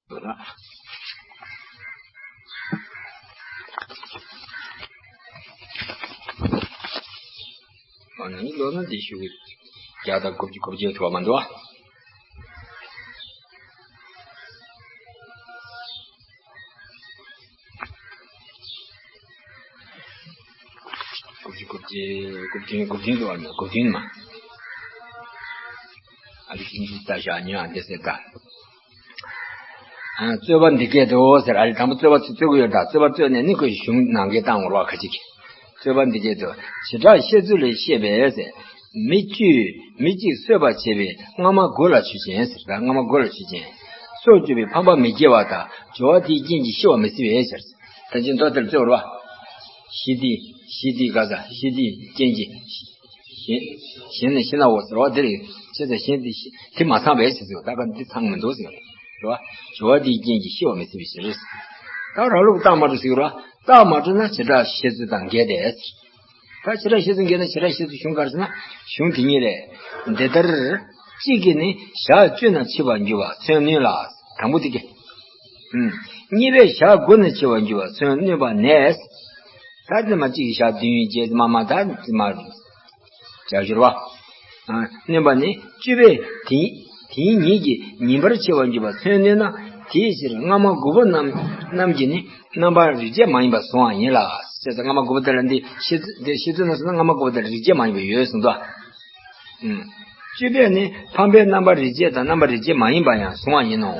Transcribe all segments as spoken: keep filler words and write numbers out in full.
འོ་ན་ལོ་ན་འདི་ཞུ་གི། བརྒྱ་དང་དགུ་བཅུ་གོ་བརྒྱད་ཐུབ་པ་མ་འདུག་ཨ། དགུ་བཅུ་གོ་བརྒྱད། དགུ་བདུན། དགུ་བདུན་འདུག་ཨ། དགུ་བདུན་མ། ཨ་ལི་ཅིན་ཅི་ལྟ་བཞག་ཉོན་ཨ་འདི་ཟེར་ད། རྩོད་པ་འདི་སྐད་དུ་ཟེར། ཨ་ལི་དང་པོ་རྩོད་པ་རྩོད་ཀྱི་ཡོད་ད། རྩོད་པ་རྩོད་ནས་ནི་ཁོས་གཞུང་ནང་འགལ་བཏང་བར་བ་ཁ་ཅིག་རྩོད་པ་འདི་སྐད་དུ། བྱེ་བྲག་བཤད་ཚུལ་ལས་བཤད་པས་ཟེར། མི་བཅུ་མི་གཅིག་གསོད་པར་བྱེད་པའི་སྔ་མ་དགུ་ལ་ཆོས་ཅན་ཟེར་ད། སྔ་མ་དགུ་ལ་ཆོས་ཅན། སྲོག་གཅོད་པའི་ཕམ་པ་མི་སྐྱེ་བ་དང་སྦྱོར་བ་དེའི་རྐྱེན་གྱིས་ཤི་བ་མི་སྲིད་པའི་ཕྱིར། ད་ཅི་མདོ་དེར་རྩོད་པ་རེད་བ། ཤི་དེ། ཤི་དེ་ག་ས་ཤི་དེའི་རྐྱེན་གྱིས། གཞན་གཞན་ནི་ཤི་ནའོ་ཟེར་བ་དེ་རེད། བྱས་ཙང་གཞན་དེ་ཤི་དེ་མ་ཚང་བས་ཟེར་ཟེར་བ། ད་ག་འདི་ཚང་མི་འདུག་ཟེར་བ་རེད་བ། སྦྱོར་བ་དེའི་རྐྱེན་གྱིས་ཤི་བ་མི་སྲིད་པའི་ཕྱིར། ད་ར་ལུག་རྟགས་མ་གྲུབ་ཟེར་བ། རྟགས་མ་གྲུབ་ན་བྱེ་བྲག་བཤད་ཚུལ་དང་འགལ་ཏེ། ད་བྱེ་བྲག་བཤད་ཚུལ་འགལ་ན་བྱེ་བྲག་བཤད་ཚུལ་གཞུང་ག་རེ་ཟེར་ན། གཞུང་དེ་ཉིད་ལས། འདི་ལྟར། གཅིག་གིས་ནི་ཞག་བཅུ་ན་འཆི་བར་འགྱུར་བ་མཚོན་ནུས་ལ། དང་པོ་དེ་གི། ཨུམ། གཉིས་པས་ཞག་དགུ་ན་འཆི་བར་འགྱུར་བ་མཚོན་ནུས་པ་ནས། ད་དེ་མ་གཅིག་གིས་ཞག་བདུན་བརྒྱད་མ་མ་ད་དེ་མ། བྱ་ཞུར་བ། ཨ། གནོན་པ་ནི་བཅུ་པས་དེ་དེའི་ཉིད་ཀྱིས་ཉིན་པར་འཆི་བར་འགྱུར་བ་མཚོན་ནུས་ན། དེའི་ཕྱིར་སྔ་མ་དགུ་པོ་རྣམས་རྣམས་ཀྱིས་ནི་རྣམ་པར་རིགས་བརྒྱད་མ་ཡིན་པར་གཟུང་བ་ཡིན་ལ། ཞེས་སོགས་སྔ་མ་དགུ་པོ་དེ་ལ་འདི་ཤེས་ཚུལ་འདི་ཤེས་ཚུལ་ནང་སོང་ན་སྔ་མ་དགུ་པོ་དེ་ལ་རིགས་བརྒྱད་མ་ཡིན་པ་ཡོད་གསུངས་འདུག་ཨུམ། བཅུ་པས་ནི་ཕམ་པའི་རྣམ་པར་རིགས་བརྒྱད་དང་རྣམ་པར་རིགས་བརྒྱད་མ་ཡིན་པ་ཡང་གཟུང་བ་ཡིན་ནོ།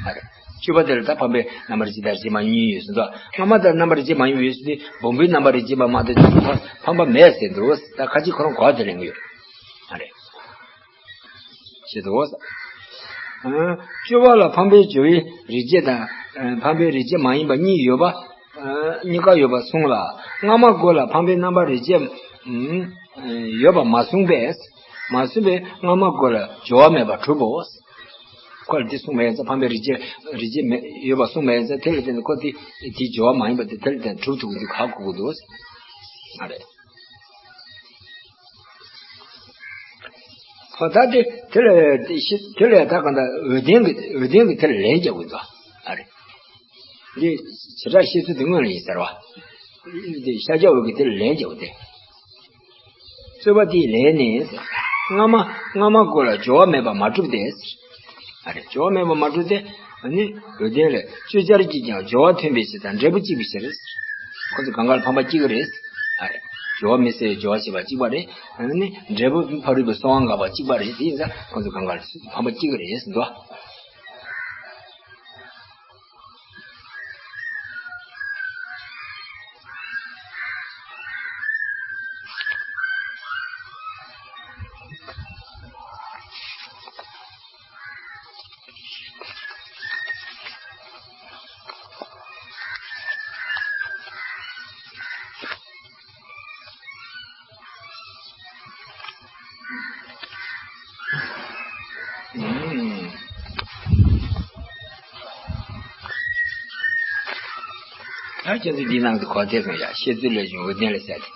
ཨ་རེ། བཅུ་པ་དེ་ལ་ད་ཕམ་པའི་རྣམ་པར་རིགས་བརྒྱད་དང་རིགས་བརྒྱད་མ་ཡིན་ཡོད་ཟེར་འདུག་སྔ་མ་དེར་རྣམ་པར་རིགས་བརྒྱད་མ་ཡིན་པ་ཡོད་ཟེར་ཏེ་བུམ་པའི་རྣམ་པར་རིགས་བརྒྱད་པ་མ་གཏོགས་ཕམ་པ་མེད་ཟེར་འདུག་ད་ཁ་ཅིག་ཁོ་རང་གོ་བ་དེ་ལེན་གྱི་ཡོད། ཨ་རེ། ཞེས་འདུག་ཨ། བཅུ་པ་ལ་ཕམ་པའི་སྦྱོར་བའི་རིགས་བརྒྱད་དང་ཕམ་པའི་རིགས་བརྒྱད་མ་ཡིན་པ་གཉིས་ཡོད་པ། གཉིས་ཀ་ཡོད་པ་གསུངས་ལ། སྔ་མ་དགུ་ལ་ཕམ་པའི་རྣམ་པར་རིགས་བརྒྱད་ཡོད་པ་མ་གསུངས་པས། མ་གསུངས་པས་སྔ་མ་དགུ་ལ་སྦྱོར་བ་མེད་པར་གྲུབ་བོ། ཁོ་ལ་འདི་གསུངས་མ་ཡིན་ཙང་ཕམ་པའི་རིགས་བརྒྱད་རིགས་བརྒྱད་མེད་ཡོད་པ་གསུངས་མ་ཡིན་ཙང་དེ་ལ་བརྟེན་ནས་ཁོ་དེ་དེའི་སྦྱོར་བ་མ་ཡིན་པ་དེ་དེ་ལ་བརྟེན་གྲུབ་ཐུབ་ཀྱི་འདུག་ག་གོ་གི་འདུག་ཨ་རེད། ཁོ་ད་དེ་དེ་ལ་དེ་ཤི་དེ་ལ་ད་གང་ལྟར་འོད་ལྡན་གྱི་འོད་ལྡན་གྱི་དེ་ལ་ལན་རྒྱག་དགོས་འདུག་ཨ་རེད། འདི་བྱེ་བྲག་བཤད་ཚུལ་དེ་སྔོན་ལ་ཡིན་ཟེར་བ། འདི་ཤཱཀྱ་འོད་ཀྱི་དེ་ལ་ལན་རྒྱག་དགོས་ཏེ། རྩོད་པ་དེའི་ལན་ནི། སྔ་མ་སྔ་མ་དགུ་ལ་སྦྱོར་བ་མེད་པར་མ་གྲུབ་སྟེ། ཨ་རེ་སྦྱོར་བ་མེད་པར་མ་གྲུབ་སྟེ། ཨ་ནི་འོད་ལྡན་ལས་བཅུ་ཆར་གྱིས་ཀྱང་སྦྱོར་བ་ཐོན་པའི་ཕྱིར་དང་འབྲས་བུ་གཅིག་པའི་ཕྱིར། ཁོ་ཚོ་གང་ག་ལ་ཕམ་པ་གཅིག་རེད། ཨ་རེ་སྦྱོར་བ་མི་སྲིད་སྦྱོར་བ་བྱེད་པ་གཅིག་པ་རེད། ཨ་ནི་འབྲས་བུ་ཕ་རོལ་པོའི་གསང་བ་འགག་པ་གཅིག་པ་རེད། དེ་ཡིན་ཙང་ཁོ་ཚོ་གང་ག་ལ་ཕམ་པ་གཅིག་རེད་ཟེར་འདུག་ད་ཁྱེད་ཚོ་འདི་ནང་དུ་གོ་ཐེབས་སོང་ཡ། བཤད་ཚུལ་ལས་བྱུང་འོད་ལྡན་ལ་ཟེར་ཏེ།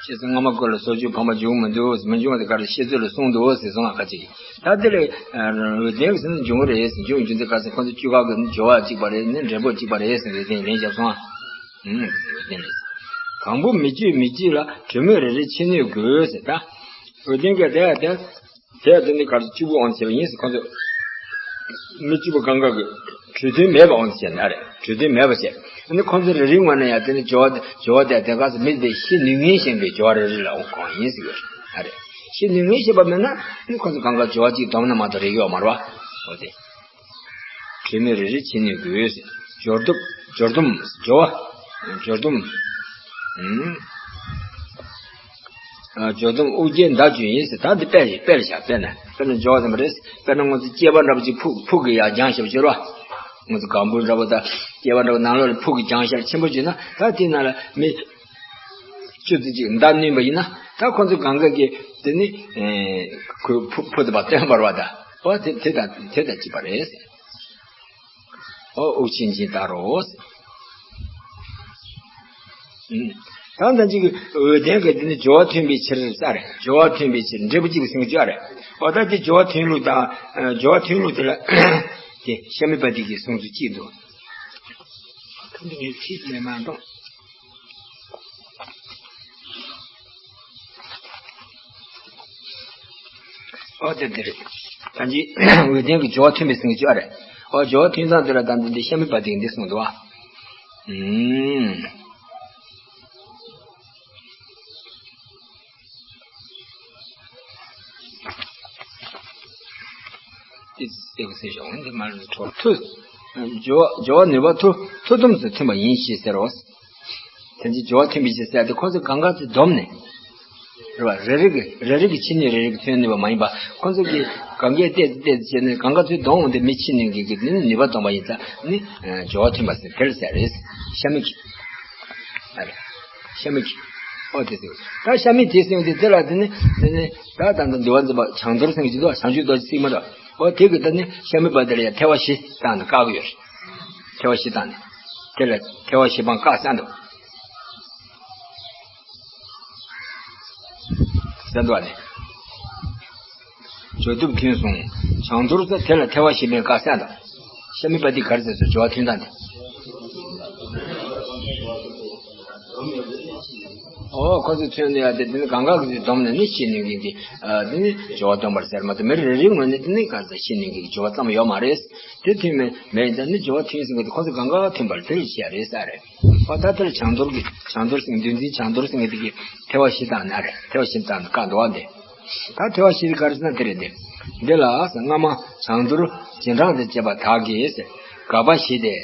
ཅེས་སོ། སྔ་མ་ཀུན་ལ་སྲོག་གཅོད་ཕམ་པ་འབྱུང་མི་འདུག་མི་འབྱུང་བ་དེ་ག་རེ་བཤད་ཚུལ་ལ་གསུངས་འདུག་ཟེར་སོང་ང་ཁ་ཅིག་ད་དེ་ལས་འོད་ལྡན་གྱིས་ཟེར་ན་འབྱུང་རེད་ཟེར། འབྱུང་རྒྱུ་མཚན་ག་ཟེར་ཁོང་ཚོ་བཅུ་ཁག་གི་སྦྱོར་བ་གཅིག་པ་རེད། ནི་འབྲས་བུ་གཅིག་པ་རེད་ཟེར་ནས་དེ་ལན་བརྒྱབ་སོང་ང་། འོད་ལྡན་ལས། དང་པོ་མི་གཅིག་མི་གཅིག་ལ་གྲོས་མོལ་རེ་རེ་བྱེད་ནུས་དགོས་ཟེར་ད། འོད་ལྡན་གྱིས་དེ་ཡང་དེ། དེ་ཡང་དེ་ནི་ག་རེ་གཅིག་པུ་འོང་ཟེར་བ་ཡིན་ཟེར། ཁོང་ཚོས་མི་གཅིག་པུ་གང་ག་གི་གྲོས་མཐུན་མེད་པ་འོང་ཟེར་ན་རེད། གྲོས་མཐུན་མེད་པ་བྱས། ཨ་ནི་ཁོང་ཚོ་རེ་རེའི་ངོས་ནས་ཡང་དེ་ནི་སྦྱོར་བ་སྦྱོར་བ་དེ་དེ་ག་ཚོད་མི་དེ་ཤི་ནུས་ངེས་ཤེས་པའི་སྦྱོར་བ་རེ་རེ་ལ་འོང་གང་ཡིན་ཟེར་གི་རེད། ཤི་ནུས་ངེས་ཤེས་པ་མེད་ན་ནི་ཁོང་ཚོ་གང་ག་སྦྱོར་བ་གཅིག་བསྡོམས་ན་མ་གཏོགས་རེག་གི་ཡོད་མ་རེད་བ། འོ་དེ། གྲོས་མོལ་རེ་རེ་བྱེད་ནུས་དགོས། སྦྱོར་བསྡོམས་སྦྱོར་བསྡོམས་སྦྱོར་བ། སྦྱོར་བསྡོམས། ཨུམ། སྦྱོར་བསྡོམས་དབུགས་བརྒྱལ་མདའ་གཅོད་ཡིན་ཟེར། ད་འདི་དཔེ་རེད། དཔེ་ལ་བཞག་དཔེར་ན་དཔེར་ན་སྦྱོར་བ་དེ་མ་རེད། དཔེར་ན་ང་ཚོ་སྐྱེས་པ་འདྲ་པོ་ཅིག་ཕུག་ཕུག་གི་ཡར་རྒྱང་ཞབས་སྦྱོར་བ། ང་ཚོ་གང་བུ་འདྲ་པོ་དང་སྐྱེས་པ་འདྲ་པོ་ནང་ལོགས་ལ་ཕུག་གི་རྒྱང་ཞབས་ཆེན་པོ་བྱུང་ན་ད་དེ་ནང་ལ་མི་བཅུ་ཙམ་ཅིག་མདའ་བསྣུན་པ་ཡིན་ན་ད་ཁོ་ཚོ་གང་ག་གིས་དེ་ནི་ཁོས་ཕུ་ཕུ་ཐུབ་པ་སྟོན་པར་བ་ད། ཨོ་དེ་དེ་དང་དེ་དང་གཅིག་པ་རེད། ཨོ་དབུགས་ཆེན་ཆེན་བལྟ་རོགས། ད་ལྟ་ཅིག་འོད་ལྡན་གྱི་འདི་ནི་སྦྱོར་བ་མཐུན་པའི་ཕྱིར་ས་རེད། སྦྱོར་བ་མཐུན་པའི་ཕྱིར་འབྲས་བུ་གཅིག་པའི་སེང་གེ་སྦྱོར་བ་རེད། འོ་ད་དེ་སྦྱོར་བ་མཐུན་ལུགས་དང་། སྦྱོར་བ་མཐུན་ལུགས་དེ་ལ་དེ་ཤ་མི་པ་ཏི་གི་གསུང་ཚུལ་གཅིག་འདུག་ད་འདི་ངས་ཁྲིད་ནས་མ་གཏོང་། ཨོ་དེ་དེ་རེད། ད་ཅི་འོད་ལྡན་གྱི་སྦྱོར་བ་མཐུན་པའི་སེང་གེ་སྦྱོར་བ་རེད། ཨོ་སྦྱོར་བ་མཐུན་སྟངས་དེ་ལ་ད་འདི་འདི་ཤ་མི་པ་ཏི་གི་འདི་གསུངས་འདུག་ཨ། ཨུམ། ཏི་སེ་བ་སེ་ཞོག་འདི་མ་རེད་གྲོགས་མཐུ། སྦྱོར་སྦྱོར་བ་ནུས་པ་མཐུ་མཐུ་སྡོམ་དུ་མཐུན་པ་ཡིན་ཞེས་ཟེར་རོ། དེ་ཚེ་སྦྱོར་བ་མཐུན་པའི་ཕྱིར་ཟེར་ཏེ་ཁོ་ཚོ་གང་ག་ཚོས་བསྡོམས་ནས། རེད་བ། རེ་རེ་གི་རེ་རེ་གི་ཕྱི་ནུས་རེ་རེ་གི་མཚོན་ནུས་པ་མ་ཡིན་པ་ཁོ་ཚོ་གི་གང་གས་བལྟས་ཏེ་བལྟས་ཏེ་བྱས་ནས་གང་ག་ཚོས་བསྡོམས་འོང་དེ་མི་ཕྱི་ནུས་ཀྱི་གི་ནི་ནུས་པ་བསྡོམས་པ་ཡིན་ཙང་ནི་སྦྱོར་བ་མཐུན་པ་ཟེར་དེ་ལ་ཟེར་རེད། ཤ་མི་གི་ཨ་རེ། ཤ་མི་གི་ཨོ་དེ་ཟེར། ད་ཤ་མི་དེ་ཟེར་དེ་དེ་ལ་དེ་ནི་དེ་ནི་ད་ད་ད་འདུལ་བ་འཛིན་པ་བྱང་རྡོར་སེང་གེ་ཅིག་འདུག་བྱང་ཆུབ་རྡོ་རྗེ་སེང་གེ་མ་རེད། ཨོ་དེ་གི་ད་ནི་ཤ་མི་པ་དེ་ལ་ཡང་ཐལ་བ་བཞི་བཏང་ནས་བཀག་གི་ཡོད་རེད། ཐལ་བ་བཞི་བཏང་ནས། དེ་ལ་ཐལ་བ་བཞི་སྤངས་བཀག་ས་འདུག་ས་འདུག་བ་ནི། སྦྱོར་ཐུབ་མཐུན་གསུངས། བྱང་རྡོར་ས་དེ་ལ་ཐལ་བ་བཞི་སྤངས་བཀག་ས་འདུག་ཤ་མི་པ་ཏི་ག་རེ་ཟེར་སོ་སྦྱོར་བ་མཐུན་སྟངས་དེ། ཨོ་ཁོ་ཚོས་མཚོན་ནས་ཡ་དེ་དེ་ནི་གང་ག་གི་བསྡོམས་ནས་ནི་ཤེས་ནུས་མཁན་གྱི་དེ་ནི་སྦྱོར་བ་སྟོན་པར་ཟེར་མ་གཏོགས་མི་རེ་རེའི་ངོས་ནས་དེ་ནི་ག་ཚ་ཤེས་ནུས་མཁན་གྱི་སྦྱོར་བ་ཙམ་ཡོད་མ་རེད། དེ་མཐུན་མེད་མེད་ཙང་ནི་སྦྱོར་བ་མཐུན་ཟེར་མཁན་དེ་ཁོ་ཚོ་གང་ག་མཐུན་པར་དེ་ལ་བཤད་རེད་ས་རེད། ཨོ་ད་དེ་ལ་བྱང་རྡོར་གྱི་བྱང་རྡོར་ཟེར་མཁན་འདུལ་འཛིན་བྱང་རྡོར་ཟེར་མཁན་དེ་གི་ཐལ་བ་བཞི་བཏང་ནས་ཨ་རེད་ཐལ་བ་བཞི་བཏང་ནས་བཀག་འདུག་བ་འདི། ད་ཐལ་བ་བཞི་དེ་ག་རེ་ཟེར་ན་དེ་རེད་དེ། འདི་ལ་སྔ་མ་བྱང་རྡོར་རྗེས་འབྲང་དུ་བྱས་པ་དག་གིས་དགག་པ་བཞི་སྟེ།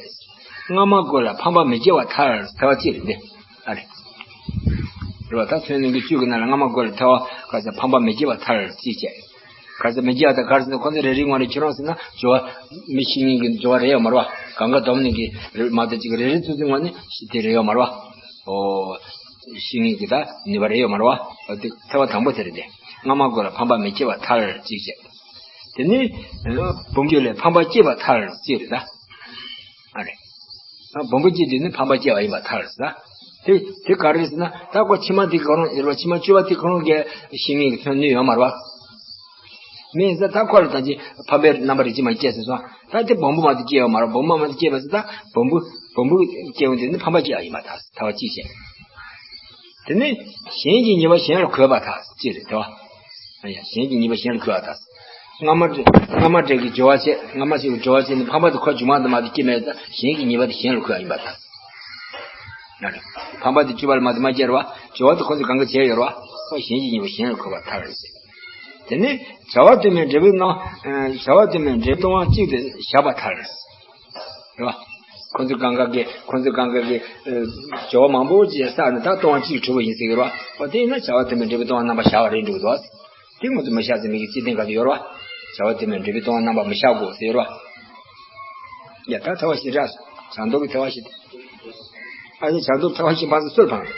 སྔ་མ་ཀུན་ལ་ཕམ་པ་མི་སྐྱེ་བར་ཐལ། ཐལ་བ་གཅིག་རེད་འདི། ཨ་རེ། རེད་བ། ད་མཚོན་ནུས་ཀྱི་བཅུ་གི་ནང་ལ་སྔ་མ་ཀུན་ལ་ཐལ་བ་ག་ས་ཕམ་པ་མི་སྐྱེ་བར་ཐལ་གཅིག་བྱས། ག་ས་མི་སྐྱེ་བ་དང་ག་རེ་ཟེར་ན་ཁོ་ཚོ་རེ་རེའི་ངོས་ནས་ཁྱོད་རང་ཟེར་ན་སྦྱོར་བ་མི་ཤེས་མཁན་གྱི་སྦྱོར་བ་རེད་ཡོད་མ་རེད་བ། གང་ག་བསྡོམས་ནས་ཀྱི་རེད་མ་གཏོགས་གཅིག་རེ་རེ་ཚོ་ཚོའི་ངོས་ནས་ཤེས་དེ་རེད་ཡོད་མ་རེད་བ། ཨོ། ཤེས་ངེས་ཀྱི་ད་ནུས་པ་རེ་ཡོད་མ་རེད་བ། ཨོ་དེ་ཐལ་བ་དང་པོ་དེ་རེད་དེ། སྔ་མ་ཀུན་ལ་ཕམ་པ་མི་སྐྱེ་བར་ཐལ་གཅིག་བྱས། དེ་ནི་བུམ་རྒྱུད་ལས་ཕམ་པ་སྐྱེ་བར་ཐལ་གཅིག་རེད་ད། ཨ་རེ། བུམ་པ་སྐྱེས་དུས་ནི་ཕམ་པ་སྐྱེ་བ་ཡིན་པར་ཐལ་ཟེར། དེ་དེ་ག་རེ་ཟེར་ན་ད་ཁོ་ཕྱི་མ་དེ་གང་རུང་ཡོད་རེད་བ། ཕྱི་མ་བཅུ་པ་དེ་གང་རུང་གི་ཤེས་ངེས་ཀྱི་མཚོན་ནུས་ཡོད་མ་རེད་བ། མིན་ཟེར་ད་ཁོ་ལ་ད་ཅི་ཕམ་པའི་རྣམ་པ་རིགས་ཅི་མ་སྐྱེས་ཟེར་སོང་། ད་དེ་བུམ་པ་མ་དེ་སྐྱེ་བ་མ་རེད། བུམ་པ་མ་དེ་སྐྱེས་པ་ཟེར་ད་བུམ་པ་བུམ་པ་སྐྱེ་བ་དེ་ནི་ཕམ་པ་སྐྱེ་བ་ཡིན་པར་ཐལ་ཟེར། ཐལ་བ་གཅིག་བྱས། དེ་ནི་གཞན་གྱི་ཉེས་པ་གཞན་ལ་གོས་པར་ཐལ་ཟེར་གཅིག་རེད་དེ་བ། ཨ་ཡ་གཞན་གྱི་ཉེས་པ་གཞན་ལ་གོས་པར་ཐལ། སྔ་མ་སྔ་མ་འདྲེས་ཀྱི་སྦྱོར་བ་བྱེད། སྔ་མ་ཞིག་སྦྱོར་བ་བྱེད་ནས་ཕམ་པ་དེ་ཁོ་མཇུག་མ་དེ་མ་དེ་སྐྱེས་མེད་ཙང་གཞན་གྱི་ཉེས་པ་དེ་གཞན་ལ་གོས་པ་ཡིན་པར་ཐལ། ན་རེ། ཕམ་པ་དེ་བཅུ་པ་ལ་མ་དེ་མ་སྐྱེས་རེད་བ། སྦྱོར་བ་དེ་ཁོ་ཚོས་གང་ག་བྱས་ཡོད་རེད་བ། ཁོ་གཞན་གྱི་ཉེས་པ་གཞན་ལ་གོས་པར་ཐལ་ཟེར། དེ་ནི་བྱ་བ་དུ་མའི་འབྲས་བུ་རྣམས། བྱ་བ་དུ་མའི་འབྲས་བུ་སྟོང་པ་གཅིག་ཏུ་བཞག་པར་ཐལ། རེད་བ། ཁོ་ཚོས་གང་ག་གི་ཁོ་ཚོས་གང་ག་གི་སྦྱོར་བ་མང་པོ་ཅིག་བསགས་ནས་ད་ལྟུང་བ་གཅིག་གྲུབ་པ་ཡིན་ཟེར་གི་རེད་བ། འོ་དེ་ཡིན་ན་བྱ་བ་དུ་མའི་འབྲས་བུ་ལྟུང་བ་རྣམ་པར་བཞག་པ་རེད་འགྲོ་གི་འདུག་དེ་ང་ཚོ་མི་བཞག་ཟེར་མི་གི་སྤྱི་དོན་ག་ཚོད་ཡོད་རེད་བ། བྱ་བ་དུ་མའི་འབྲས་བུ་ལྟུང་བ་རྣམ་པར་མི་བཞག་གོ་ཟེར་རེད་བ། ཡ་ད་ཐལ་བ་བཞི་རེད། བྱང་ཆུབ་ཀྱི་ཐལ་བ་བཞི་སྟེ། ཨ་ནི་བྱང་ཆུབ་ཐལ་བ་བཞི་སྤངས་ས་སུར་འཕངས།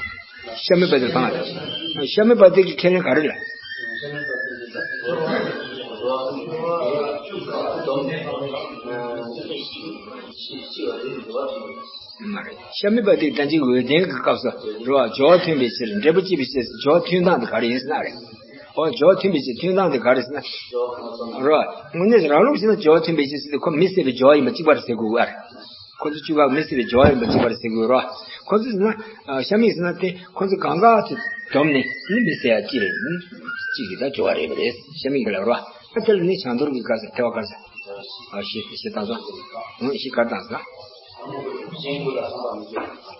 ཤ་མི་པ་ཏིར་འཕངས་ཏེ། ཤ་མི་པ་ཏི་གི་ཁས་ལེན་ག་རེ་ལ། མ་རེད། ཤ་མི་པ་ཏི་ད་ཅིག་འོད་ལྡན་གྱི་སྐབས་སུ་རེད་བ། སྦྱོར་བ་མཐུན་པའི་ཕྱིར་འབྲས་བུ་གཅིག་པའི་ཕྱིར་སྦྱོར་བ་མཐུན་སྟངས་དེ་ག་རེ་ཡིན་ཟེར་ན་རེད། ཨོ་སྦྱོར་བ་མཐུན་པའི་ཕྱིར་མཐུན་སྟངས་དེ་ག་རེ་ཟེར་ན། རེད་བ། དངོས་གནས་རང་ལུགས་བྱས་ན་སྦྱོར་བ་མཐུན་པའི་ཕྱིར་ཟེར་དུས་ཁོ་མི་སྲིད་པའི་སྦྱོར་བ་ཡིན་པ་གཅིག་པ་རེད་ཟེར་དགོས་ཀྱི་རེད། ཁོ་ཚོ་བཅུ་ཁག་མི་སྲིད་པའི་སྦྱོར་བ་ཡིན་པ་གཅིག་པ་རེད་ཟེར་དགོས་རེད་བ། ཁོ་ཚོ་ཟེར་ན། ཤ་མིག་ཟེར་ན་དེ་ཁོ་ཚོ་གང་ག་ཚོ་བསྡོམས་ནས་ནི་མི་སྲིད་ཡ་གཅིག་རེད། གཅིག་གི་ད་སྦྱོར་བ་རེད་པ་རེད། ཤ་མིག་གི་ལབ་རེད་བ། ད་དེ་ལ་ནི་བྱང་དོར་གྱི་སྐབས་སུ་ཐལ་བ་སྐབས་སུ། ཨ་ཤེས་ཤེས་དང་སོ། ཨང་ཤེས་གར་དང་སོ།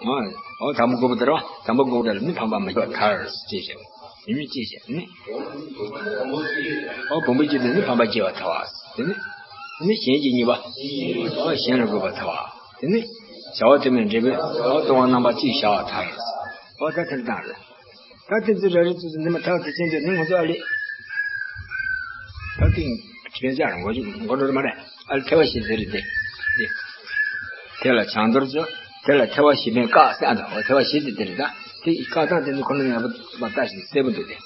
ཨ་ཨོ་དང་པོ་དགུ་པོ་དེ་རེད་བ། དང་པོ་དགུ་པོ་དེ་ལ་ནི་ཕམ་པ་མི་སྐྱེ་བར་ཐལ་ཟེར་བྱས། ཡིན་མིན་ཅི་བྱས་ནི། ཨོ་བུམ་པ་གཅིག་དེ་ནི་ཕམ་པ་སྐྱེ་བར་ཐལ་བ། དེ་ནི། དེ་ནི་གཞན་གྱི་ཉེས་པ། ཨོ་གཞན་ལ་གོས་པར་ཐལ་བ། དེ་ནི། བྱ་བ་དུ་མའི་འབྲས་བུ་ཨོ་ལྟུང་བ་རྣམ་པ་གཅིག་བཞག་པར་ཐལ། ཨོ་ད་དེ་ལྟར་རེད། ད་དེ་ཚོ་རེ་རེ་ཚོ་ཚོ་འདི་མ་ཐག་དེ་ཅན་དེ་ནི་ང་ཚོ་ཨ་ལེ། ད་དེ་ཕན་ཆ་རང་གོ་ཅིག་མགོ་འགྲོ་རེ་མ་རེད། ཨ་ལེ་ཐལ་བ་ཞིག་དེ་རེད་དེ། དེ་ལ་བྱང་དོར་ཚོ། དེ་ལ་ཐལ་བ་བཞི་སྤངས་བཀག་ཟེར་ཨ་ད་ཨོ་ཐལ་བ་བཞི་དེ་དེ་རེད་ད། དེ་བཀག་སྟངས་དེ་ནི་ཁོ་ན་ཡང་མ་ལྟ་ཞིག་གསལ་པོ་འདུག་སྟེ།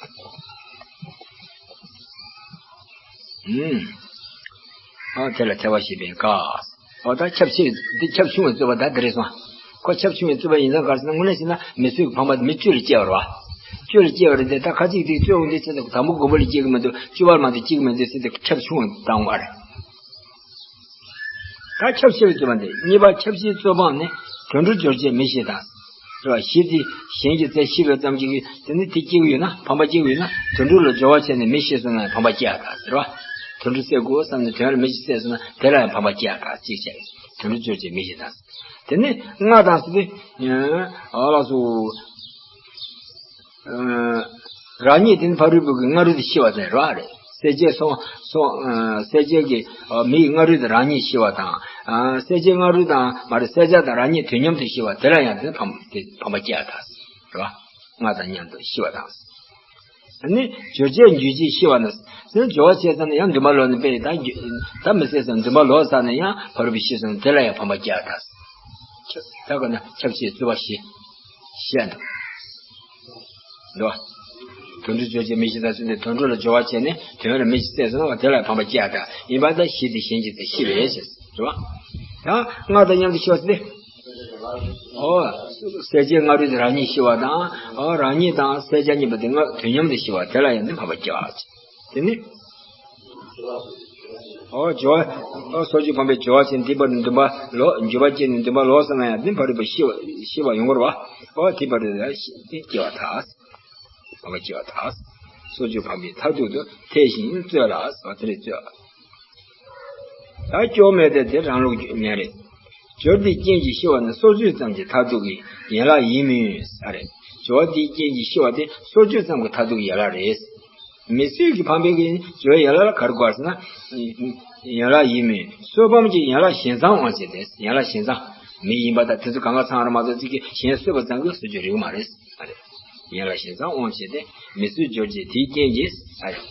ཨུམ། ཨ་དེ་ལ་ཐལ་བ་བཞི་སྤངས་བཀག་ཨོ་ད་ཁྱབ་ཆེ་འདི་ཁྱབ་ཆུང་བའི་རྩོད་པ་ད་འདི་རེད་སོང་། ཁོ་ཁྱབ་ཆུང་བའི་རྩོད་པ་ཡིན་ཙང་ག་རེ་ཟེར་ན། དངོས་གནས་བྱས་ན་མི་གསོད་ཀྱི་ཕངས་པ་དེ་མི་བཅུ་ལ་སྐྱེ་བ་རེད་བ། བཅུ་ལ་སྐྱེ་བ་རེད་དེ། ད་ཁ་ཅིག་དེ་རྩོད་འོང་དུས་ཚེ་དང་པོ་གོ་བོ་ལ་སྐྱེ་གི་མི་འདུག་བཅུ་པ་མ་གཏོགས་སྐྱེ་གི་མི་འདུག་ཟེར་ཏེ་ཁྱབ་ཆུང་བ་བཏང་བ་རེད། ད་ཁྱབ་ཆེ་བའི་རྩོད་པ་འདི། གཉིས་པ་ཁྱབ་ཆེའི་རྩོད་སྤོང་ནི། དུད་འགྲོར་སྦྱོར་བྱེད་མི་ཤེས་དང་། རེད་བ། གཞི་དེ་གཞན་གྱི་རྩལ་ཤེས་པའི་ཙམ་གྱིས་དེ་ནི་དེ་སྐྱེ་གི་ཡོད་ན། ཕངས་པ་སྐྱེ་གི་ཡོད་ན། དུད་འགྲོ་ལ་སྦྱོར་བ་བྱས་ནས་མི་ཤེས་སོང་ན་ཡང་ཕངས་པ་སྐྱེ་ཡག་དང་ཟེར་བ། དུད་འགྲོ་བསད་དགོས་བསམ་ནས་དོན་ལ་མི་ཞིག་བསད་སོང་ན་དེ་ལ་ཡང་ཕངས་པ་སྐྱེ་ཡག་དང་གཅིག་བྱས། དུད་འགྲོར་སྦྱོར་བྱེད་མི་ཤེས་དང་། དེ་ནི་སྔགས་དང་ཟེར་དུས། ཨ་ལགས་སོ། ཨ། རང་ཉིད་དེ་ནི་ཕ་རོལ་པོ་གི་སྔ་རོལ་དུ་ཤི་བ་དེ་རེད་བ། རེད། སྲས་བཅས་སོང་སོང་། ཨ། སྲས་བཅས་ཀྱི། ཨ། མི་ཡི་སྔ་རོལ་དུ་རང་ཉིད་ཤི་བ་དང་། ཨ། སྲས་བཅས་སྔ་རོལ་དང་མ་རེད། སྲས་བཅས་དང་རང་ཉིད་དུས་མཉམ་དུ་ཤི་བ་དེ་ལ་ཡང་དེ་ཕམ་དེ་ཕམ་པ་སྐྱེ་ཡག་དང་། རེད་བ། སྔགས་དང་མཉམ་དུ་ཤི་བ་དང་། ཨ་ནི་སྦྱོར་བྱེད་འགྱུར་བྱེད་ཤི་བ་ན། སྦྱོར་བ་བྱས་ཙང་ནས་ཡང་འདུན་པ་ལོག་ནས་པས་ད་འགྱུར། ད་མི་བསད་ཙང་འདུན་པ་ལོག་ཙང་ནས་ཡང་ཕ་རོལ་པོ་ཤི་སོང་ན་དེ་ལ་ཡང་ཕམ་པ་སྐྱེ་ཡག་དང་། ད་ག་ན་ཁྱབ་ཆེའི་རྩོད་པ་བཞི། བཤད་འདུག་འདུག་བ། དུད་འགྲོར་སྦྱོར་བྱེད་མི་ཤེས་དང་ཟེར་ཏེ། དུད་འགྲོ་ལ་སྦྱོར་བ་བྱས་ནས་དོན་ལ་མི་ཞིག་བསད་སོང་ན་དེ་ལ་ཕམ་པ་སྐྱེ་ཡག་དང་། ཡིན་པར་ཐལ། གཞི་དེ་གཞན་གྱི་རྩལ་ཤེས་པས་ཞེས་ཟེར་བ། ཡང་སྔགས་དང་མཉམ་དུ་ཤི་བ་ཟེར་ཏེ། ཨོ། སྲས་བཅས་སྔ་རོལ་དུ་རང་ཉིད་ཤི་བ་དང་། ཨོ། རང་ཉིད་དང་སྲས་བཅས་གཉིས་པོ་དེ་སྔ་དུས་མཉམ་དུ་ཤི་བ་དེ་ལ་ཡང་ནི་ཕམ་པ་སྐྱེ་བ། དེ་ནི། ཨོ། སྦྱོར་བ། ཨོ། སྲོག་གཅོད་ཕམ་པའི་སྦྱོར་བ་བྱས་ནས་འདི་བར་དུ་འདུན་པ་ལོག་འགྱུར་བ་སྐྱེས་ནས་འདུན་པ་ལོག་སོང་ན་ཡང་དེ་ཕ་རོལ་པོ་ཤི་བ་ཤི་བ་ཡོང་གི་རེད་བ། ཨོ། དེ་ཕ་རོལ་ལ་ཤི་སྐྱེ་བ་དག་ཕམ་པ་སྐྱེ་བ་དག་སྲོག་གཅོད་ཕམ་པའི་མཐར་ཐུག་ཏུ་ཐལ་ཞིང་རྩོད་ལ་ཟེར་བ་དེ་རེད། རྩོད། ད་སྐྱོ་མེད་དེ་དེ་རང་ལུགས་ཉན་རེད། སྦྱོར་དེའི་རྐྱེན་གྱིས་ཤི་བ་ནི་སྲོག་གཅོད་ཙམ་གྱི་མཐར་ཐུག་གི་ཡན་ལག་ཡིན་མིན་ཟེར་རེད། སྦྱོར་བ་དེའི་རྐྱེན་གྱིས་ཤི་བ་དེ་སྲོག་གཅོད་ཙམ་གྱི་མཐར་ཐུག་གི་ཡན་ལག་རེད། མི་གསོད་ཀྱི་ཕམ་པའི་གི་སྦྱོར་བའི་ཡན་ལག་ལ་ག་རེ་གོ་བ་ཟེར་ན། ཡན་ལག་ཡིན་མིན། གསོད་ཕམ་གྱི་ཡན་ལག་གཞན་ཚང་དབང་བྱས་ཏེ། ཡན་ལག་གཞན་ཚང་། མི་ཡིན་པ་དང་དེ་ཚོ་གང་ག་ཚང་རེད་མ་གཏོགས་ཅིག་གི་གཞན་གསོད་པ་ཙམ་གྱིས་སྲོག་གཅོད་རིགས་མ་རེད། ཨ་རེད། ཡན་ལག་གཞན་ཚང་དབང་བྱས་ཏེ་མི་གསོད་སྦྱོར་བྱེད་དེའི་རྐྱེན་གྱིས། ཨ་རེད།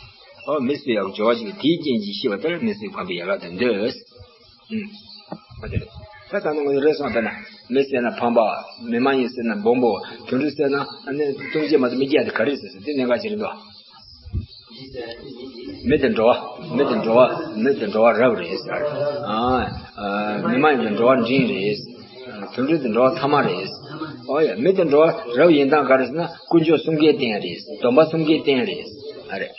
ཨོ། མི་གསོད་ཡག་སྦྱོར་བ་ཞིག་དེའི་རྐྱེན་གྱིས་ཤི་བ་དེར་མི་གསོད་ཕམ་པའི་ཡན་ལག་དེ་འདོད། ཨུམ། ཨ་དེ་རེད། ད་ད་ནང་ངོས་རེ་སོང་བས་ན། མི་བསད་ན་ཕམ་པ། མི་མ་ཡིན་བསད་ན་སྦོམ་པོ། དུད་འགྲོ་བསད་ན་ཨ་ནི་ལྟུང་བྱེད་མ་གཏོགས་མི་སྐྱེ་ཡག་དེ་ག་རེ་ཟེར་ཟེར་དེ་གནད་འགག་ཅིག་རེད་འདུག་མི་དེ་འགྲོ་བ། མི་དེ་འགྲོ་བ། མི་དེ་འགྲོ་བ་རབ་རེད་ཟེར། ཨ། ཨ། མི་མ་ཡིན་དེ་འགྲོ་བ་འབྲིང་རེད། དུད་འགྲོ་དེ་འགྲོ་བ་ཐ་མ་རེད། ཨོ་ཡ། མི་དེ་འགྲོ་བ་རབ་ཡིན་སྟངས་ག་རེ་ཟེར་ན། དཀོན་མཆོག་གསུམ་ཀའི་རྟེན་རེད། སྡོམ་པ་གསུམ་ཀའི་རྟེན་རེད། ཨ་རེད།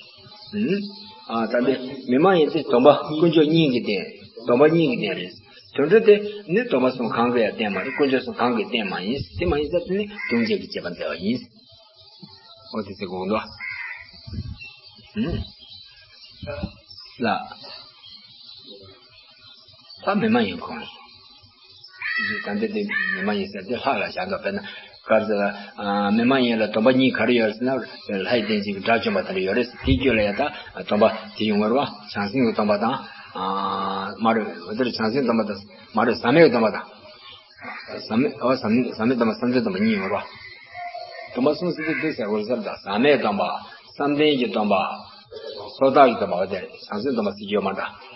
ཨུམ། ཨ། ད་འདི་མི་མ་ཡིན་དེ་སྡོམ་པ་དཀོན་མཆོག་གཉིས་ཀྱི་རྟེན། སྡོམ་པ་གཉིས་ཀྱི་རྟེན་རེད། དུད་འགྲོ་དེ་ནི་སྡོམ་པ་གསུམ་གང་གི་ཡང་རྟེན་མ་རེད། དཀོན་མཆོག་གསུམ་གང་གི་རྟེན་མ་ཡིན། དེ་མ་ཡིན་ཙང་དེ་ནི་ལྟུང་བྱེད་ཀྱི་བྱེད་པ་འཛའ་བ་ཡིན། ཨོ་དེ་ཚེ་དགོངས་དོ། ཨུམ། ལ། ད་མི་མ་ཡིན་ཁོང་། ད་འདི་དེ་མི་མ་ཡིན་ཟེར་དེ་ལྷག་ལ་བཞག་འདུག་དཔེར་ན་ག་རེ་ཟེར་ལ། ཨ། མི་མ་ཡིན་ལ་སྡོམ་པ་གཉིས་ག་རེ་ཡོད་རེད་ཟེར་ན། ལྷའི་རྟེན་ཅན་གྱི་དགྲ་བཅོམ་པ་དེ་འདྲ་ཡོད་རེད་ཟེར། དེའི་རྒྱུད་ལ་ཡང་ད་སྡོམ་པ་དེ་ཡོང་གི་རེད་བ། བྱང་སེམས་ཀྱི་སྡོམ་པ་དང་། ཨ། མ་རེད། འོ་དེར་བྱང་སེམས་སྡོམ་པ་དང་མ་རེད། ཟག་མེད་ཀྱི་སྡོམ་པ་དང་། ཟག་མེད། ཨོ། ཟག་མེད། ཟག་མེད་སྡོམ་པ་བསམ་གཏན་སྡོམ་པ་གཉིས་ཡོད་རེད་བ། སྡོམ་པ་གསུམ་ཟེར་དུས་འདི་ཟེར་དགོས་རེད་ཟེར། ད་ཟག་མེད་སྡོམ་པ། བསམ་གཏན་གྱི་སྡོམ་པ། ཚོགས་བདག་གི་སྡོམ་པ། འོ་དེ་རེད། བྱང་སེམས་སྡོམ་པ་ཟེར་གྱི་ཡོད་མ་རེད་ད།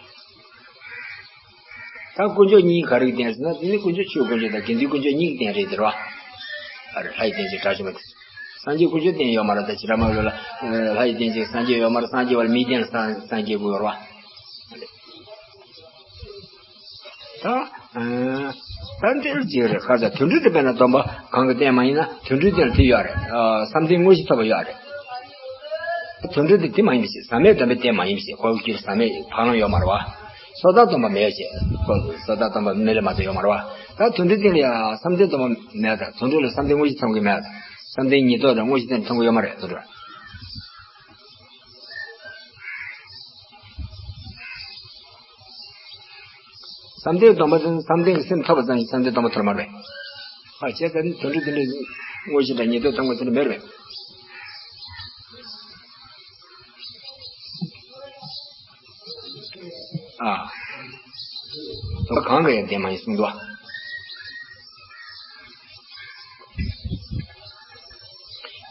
ད་དཀོན་མཆོག་གཉིས་ག་རེ་གི་རྟེན་ཟེར་ན། དེ་ནི་དཀོན་མཆོག་ཆོས་དཀོན་མཆོག་དང་དགེ་འདུན་དཀོན་མཆོག་གཉིས་ཀྱི་རྟེན་རེད་དེ་རེད་བ། ཨ་རེ། ལྷ་ཡི་རྟེན་ཅན་དགྲ་བཅོམ་པ་དེ། སངས་རྒྱས་དཀོན་མཆོག་རྟེན་ཡོད་མ་རེད་ད། བྱེ་བྲག་སྨྲ་བའི་ལུགས་ལ། ལྷ་ཡི་རྟེན་ཅན་སངས་རྒྱས་ཡོད་མ་རེད། སངས་རྒྱས་པ་ལ་མིའི་རྟེན་ལ་སངས་སངས་རྒྱས་དགོས་ཡོད་རེད་བ། ད། ཨ། ད་འདིར་ཅིག་རེད། ཁ་ཚ་དུད་འགྲོ་དེ་དཔེར་ན་སྡོམ་པ་གང་གི་རྟེན་མ་ཡིན་ན་དུད་འགྲོའི་རྟེན་ལ་དེ་ཡོད་རེད། ཨ། བསམ་གཏན་དངོས་གཞི་ཐོབ་པ་ཡོད་རེད། དུད་འགྲོ་དེ་དེ་མ་ཡིན་པ་ཞིག་ཟག་མེད་སྡོམ་པའི་རྟེན་མ་ཡིན་པ་ཞིག་ཁོ་བོའི་རྒྱུད་ཟག་མེད་འཕགས་ལམ་ཡོད་མ་རེད་བ། སོ་ཐར་སྡོམ་པ་མེད་ཅེས། ཁོ་སོ་ཐར་སྡོམ་པ་མེད་ལས་མ་གཏོགས་ཡོད་མ་རེད་བ། ད་དུད་འགྲོའི་རྟེན་ལ་ཡང་བསམ་གཏན་སྡོམ་པ་མེད་ད། དུད་འགྲོ་ལ་བསམ་གཏན་དངོས་གཞི་ཐོབ་ཀྱི་མེད་ད། བསམ་གཏན་ཉིད་ཐོབ་དང་དངོས་གཞི་རྟེན་མཐོང་གི་ཡོད་མ་རེད། དུད་འགྲོ། བསམ་གཏན་སྡོམ་པ་དེ་ནི་བསམ་གཏན་གྱི་སེམས་ཐོབ་པ་ཙམ་ཞིག་བསམ་གཏན་སྡོམ་པ་ཐོབ་མ་རེད། ཨ། བྱས་ཙང་ནི་དོན་འགྲུབ་དེ་འདྲའི་དངོས་གཞི་དང་ཉིད་ཐོབ་ཐོབ་པ་དེ་འདྲ་མེད་རེད། ཨ། སྡོམ་པ་གང་གིས་ཡང་བདེན་མ་ཡིན་གསུངས་འདུག་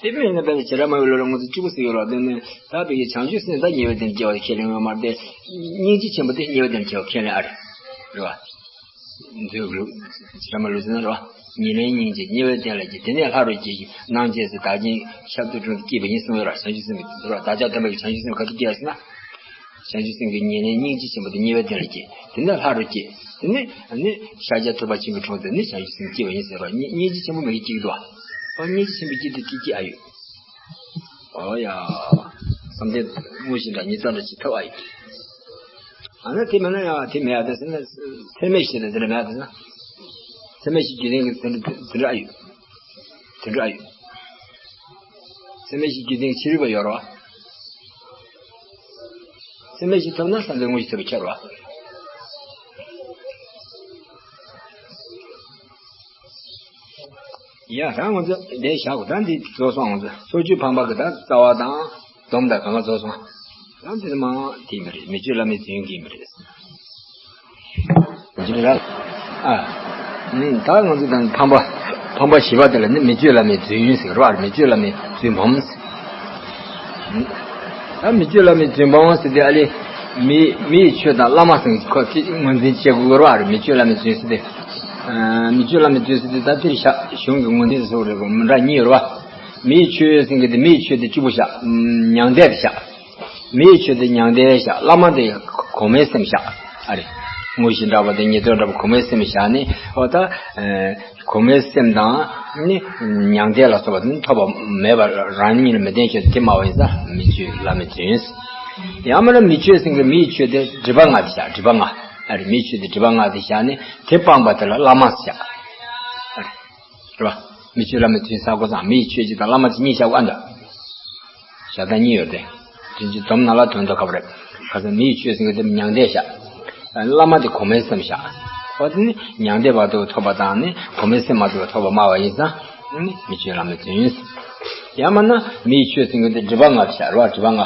དེ་མིན་ན་དཔེར་ན་བྱེ་བྲག་སྨྲ་བའི་ལུགས་ལ་ངོ་ཚ་གཅིག་པུ་ཟེར་ཡོད་ལ། དེ་ནི་ད་བོད་ཀྱི་བྱང་ཆུབ་སེམས་ད་ཉེ་བའི་དོན་སྐྱེ་བ་ཁས་ལེན་ཡོད་མ་རེད་དེ། སྙིང་རྗེ་ཆེན་པོ་དེ་ཉེ་བའི་དོན་སྐྱེ་བ་ཁས་ལེན་ཨ་རེད། རེད་བ། འདོད་ལུགས་བྱེ་བྲག་སྨྲ་ལུགས་ཟེར་ན་རེད་བ། ཉེར་ལེན་སྙིང་རྗེ་ཉེ་བའི་དོན་ལ་སྐྱེ། དེ་ནས་ལྷ་རུ་སྐྱེ་ཞིང་སྣང་མཛད་ཚེ་བདག་གཞན་ཤར་དུ་དྲུང་དུ་སྐྱེས་པ་ཡིན་གསུངས་ཡོད་ར། བྱང་ཆུབ་སེམས་ཀྱི་དོན་ར། བདག་ཅག་སྟོན་པ་གི་བྱང་ཆུབ་སེམས་ག་དུས་སྐྱེ་བ་ཟེར་ན། བྱང་ཆུབ་སེམས་ཀྱི་ཉེར་ལེན་སྙིང་རྗེ་ཆེན་པོ་དེ་ཉེ་བའི་དོན་ལ་སྐྱེ། དེ་ནས་ལྷ་རུ་སྐྱེ། དེ་ནི་ནི་ཤཱཀྱ་ཐུབ་པ་ཆེན་པོའི་དྲུང་དུ་ནི་བྱང་ཆུབ་སེམས་སྐྱེ་བ་ཡིན་ཟེར་བ། སྙིང་རྗེ་ཆེན་པོ་མི་གིས་སྐྱེ་གི་འདུག་བ། སྙིང་རྗེ་ཆེན་པོ་སྐྱེ་དེ་སྐྱེ་སྐྱེ་ཨ་ཡོད། ཨོ་ཡ། བསམ་གཏན་དངོས་གཞི་འདྲ་ཉིད་ཙམ་འདྲ་ཅིག་ཐོབ་ཨ་ཡོད། ཨ་ན་དེ་མེད་ན་ཡང་དེ་མེད་ཨ་དེ་ཟེར་ན། ཚད་མེད་བཞི་ལ་དེ་འདྲ་མེད་ཨ་དེ་ཟེར་ན། ཚད་མེད་བཞི་རྒྱུད་ལྡན་གྱི་དེ་འདྲ་དེ་འདྲ་ཨ་ཡོད། དེ་འདྲ་ཨ་ཡོད། ཚད་མེད་བཞི་རྒྱུད་ལྡན་ཕྱི་རོལ་པ་ཡོད་རེད་བ། ཚད་མེད་བཞི་ཐོབ་ན་བསམ་གཏན་དངོས་གཞི་ཐོབ་པ་ཁྱབ་རེད་བ། ཡ་ད་ང་ཚོ་འདི་བཞག་གོ་ད་འདི་རྫོགས་སོང་། ང་ཚོ་སོ་བཅུ་ཕམ་པ་གི་ད་རྩ་བ་དང་སྡོམ་དང་གང་ག་རྫོགས་སོང་། ད་འདི་མ་དེ་མི་རེད། མི་བསྐྱོད་བླ་མའི་རྫུན་གྱི་མི་རེད། འཇིགས་ར། ཨ། ནི་ད་ང་ཚོ་དང་ཕམ་པ། ཕམ་པ་བཞི་པ་དེ་ལ་ནི་མི་བསྐྱོད་བླ་མའི་རྫུན་ཟེར་རོ། མི་བསྐྱོད་བླ་མའི་རྫུན་ཕམ་ཟེར། ད་མི་བསྐྱོད་བླ་མའི་རྫུན་ཕམ་ཟེར་དེ་ཨ་ལེ། མི་མི་ཡི་ཆོས་དང་བླ་མ་ཟེར་ཁོ་ཅི་ངོས་འཛིན་བྱེད་དགོས་རོ། མི་བསྐྱོད་བླ་མའི་རྫུན་ཟེར་དེ། མི་བསྐྱོད་བླ་མའི་རྫུན་ཟེར་དེ་ད་དེར་བཞག་གཞུང་གི་ངོས་འཛིན་ཟེར་བ་རེད། མི་འདྲ་གཉིས་ཡོད་རོ། མི་ཡི་ཆོས་ཟེར་གི་དེ་མི་ཡི་ཆོས་དེ་གཅིག་པུ་བཞག་མྱང་འདས་དེ་བཞག་མི་ཡི་ཆོས་དེ་མྱང་འདས་བཞག་བླ་མ་དེ་གོང་མའི་སེམས་བཞག་ཨ་རེ། དངོས་གཞི་འདྲ་བ་དེ་ཉེར་སྡོག་འདྲ་བ་གོང་མའི་སེམས་བཞག་ནས་ཨོ་ད། གོང་མའི་སེམས་དང་ནི་མྱང་འདས་ལ་སོགས་པ་དེ་ནི་ཐོབ་པ་མེད་པ་རང་ཉིད་ལ་མི་ལྡན་ཆོས་དེ་མ་བ་ཡིན་ཙང་མི་བསྐྱོད་བླ་མའི་རྫུན། ཡང་མིན་ན་མི་བསྐྱོད་ཟེར་གི་མི་ཡི་ཆོས་དེ་སྒྲིབ་པ་ལྔ་དེ་བཞག་སྒྲིབ་པ་ལྔ། ཨ་རེ་མི་ཡི་ཆོས་དེ་སྒྲིབ་པ་ལྔ་དེ་བཞག་ནས་དེ་སྤངས་པ་དེ་ལ་བླ་མ་བཞག་ཨ་རེ། རེད་བ། མི་བསྐྱོད་བླ་མའི་རྫུན་ཟེར་གོ་ཙང་མི་ཡི་ཆོས་གཅིག་དང་བླ་མ་གཅིག་གཉིས་བཞག་གོ་ཨ་འདྲ། བཞག་སྟངས་གཉིས་ཡོད་དེ། དྲིན་ཅན་སྡོམ་ནང་ལ་དོན་དུ་ཁབ་རེད། ཁ་སང་མི་ཡི་ཆོས་ཟེར་གི་དེ་མྱང་འདས་བཞག་བླ་མ་དེ་གོང་མའི་སེམས་བཞག་འོ་དེ་ནི་མྱང་འདས་མ་ཐོབ་པ་ཐོབ་པ་དང་ནི་གོང་མའི་སེམས་མ་ཐོབ་པ་ཐོབ་པ་སྨྲ་བ་ཡིན་ཙང་ནི་མི་བསྐྱོད་བླ་མའི་རྫུན། ཡང་མིན་ན་མི་ཡི་ཆོས་ཟེར་གི་དེ་སྒྲིབ་པ་ལྔ་བཞག་རེད་བ། སྒྲིབ་པ་ལྔ།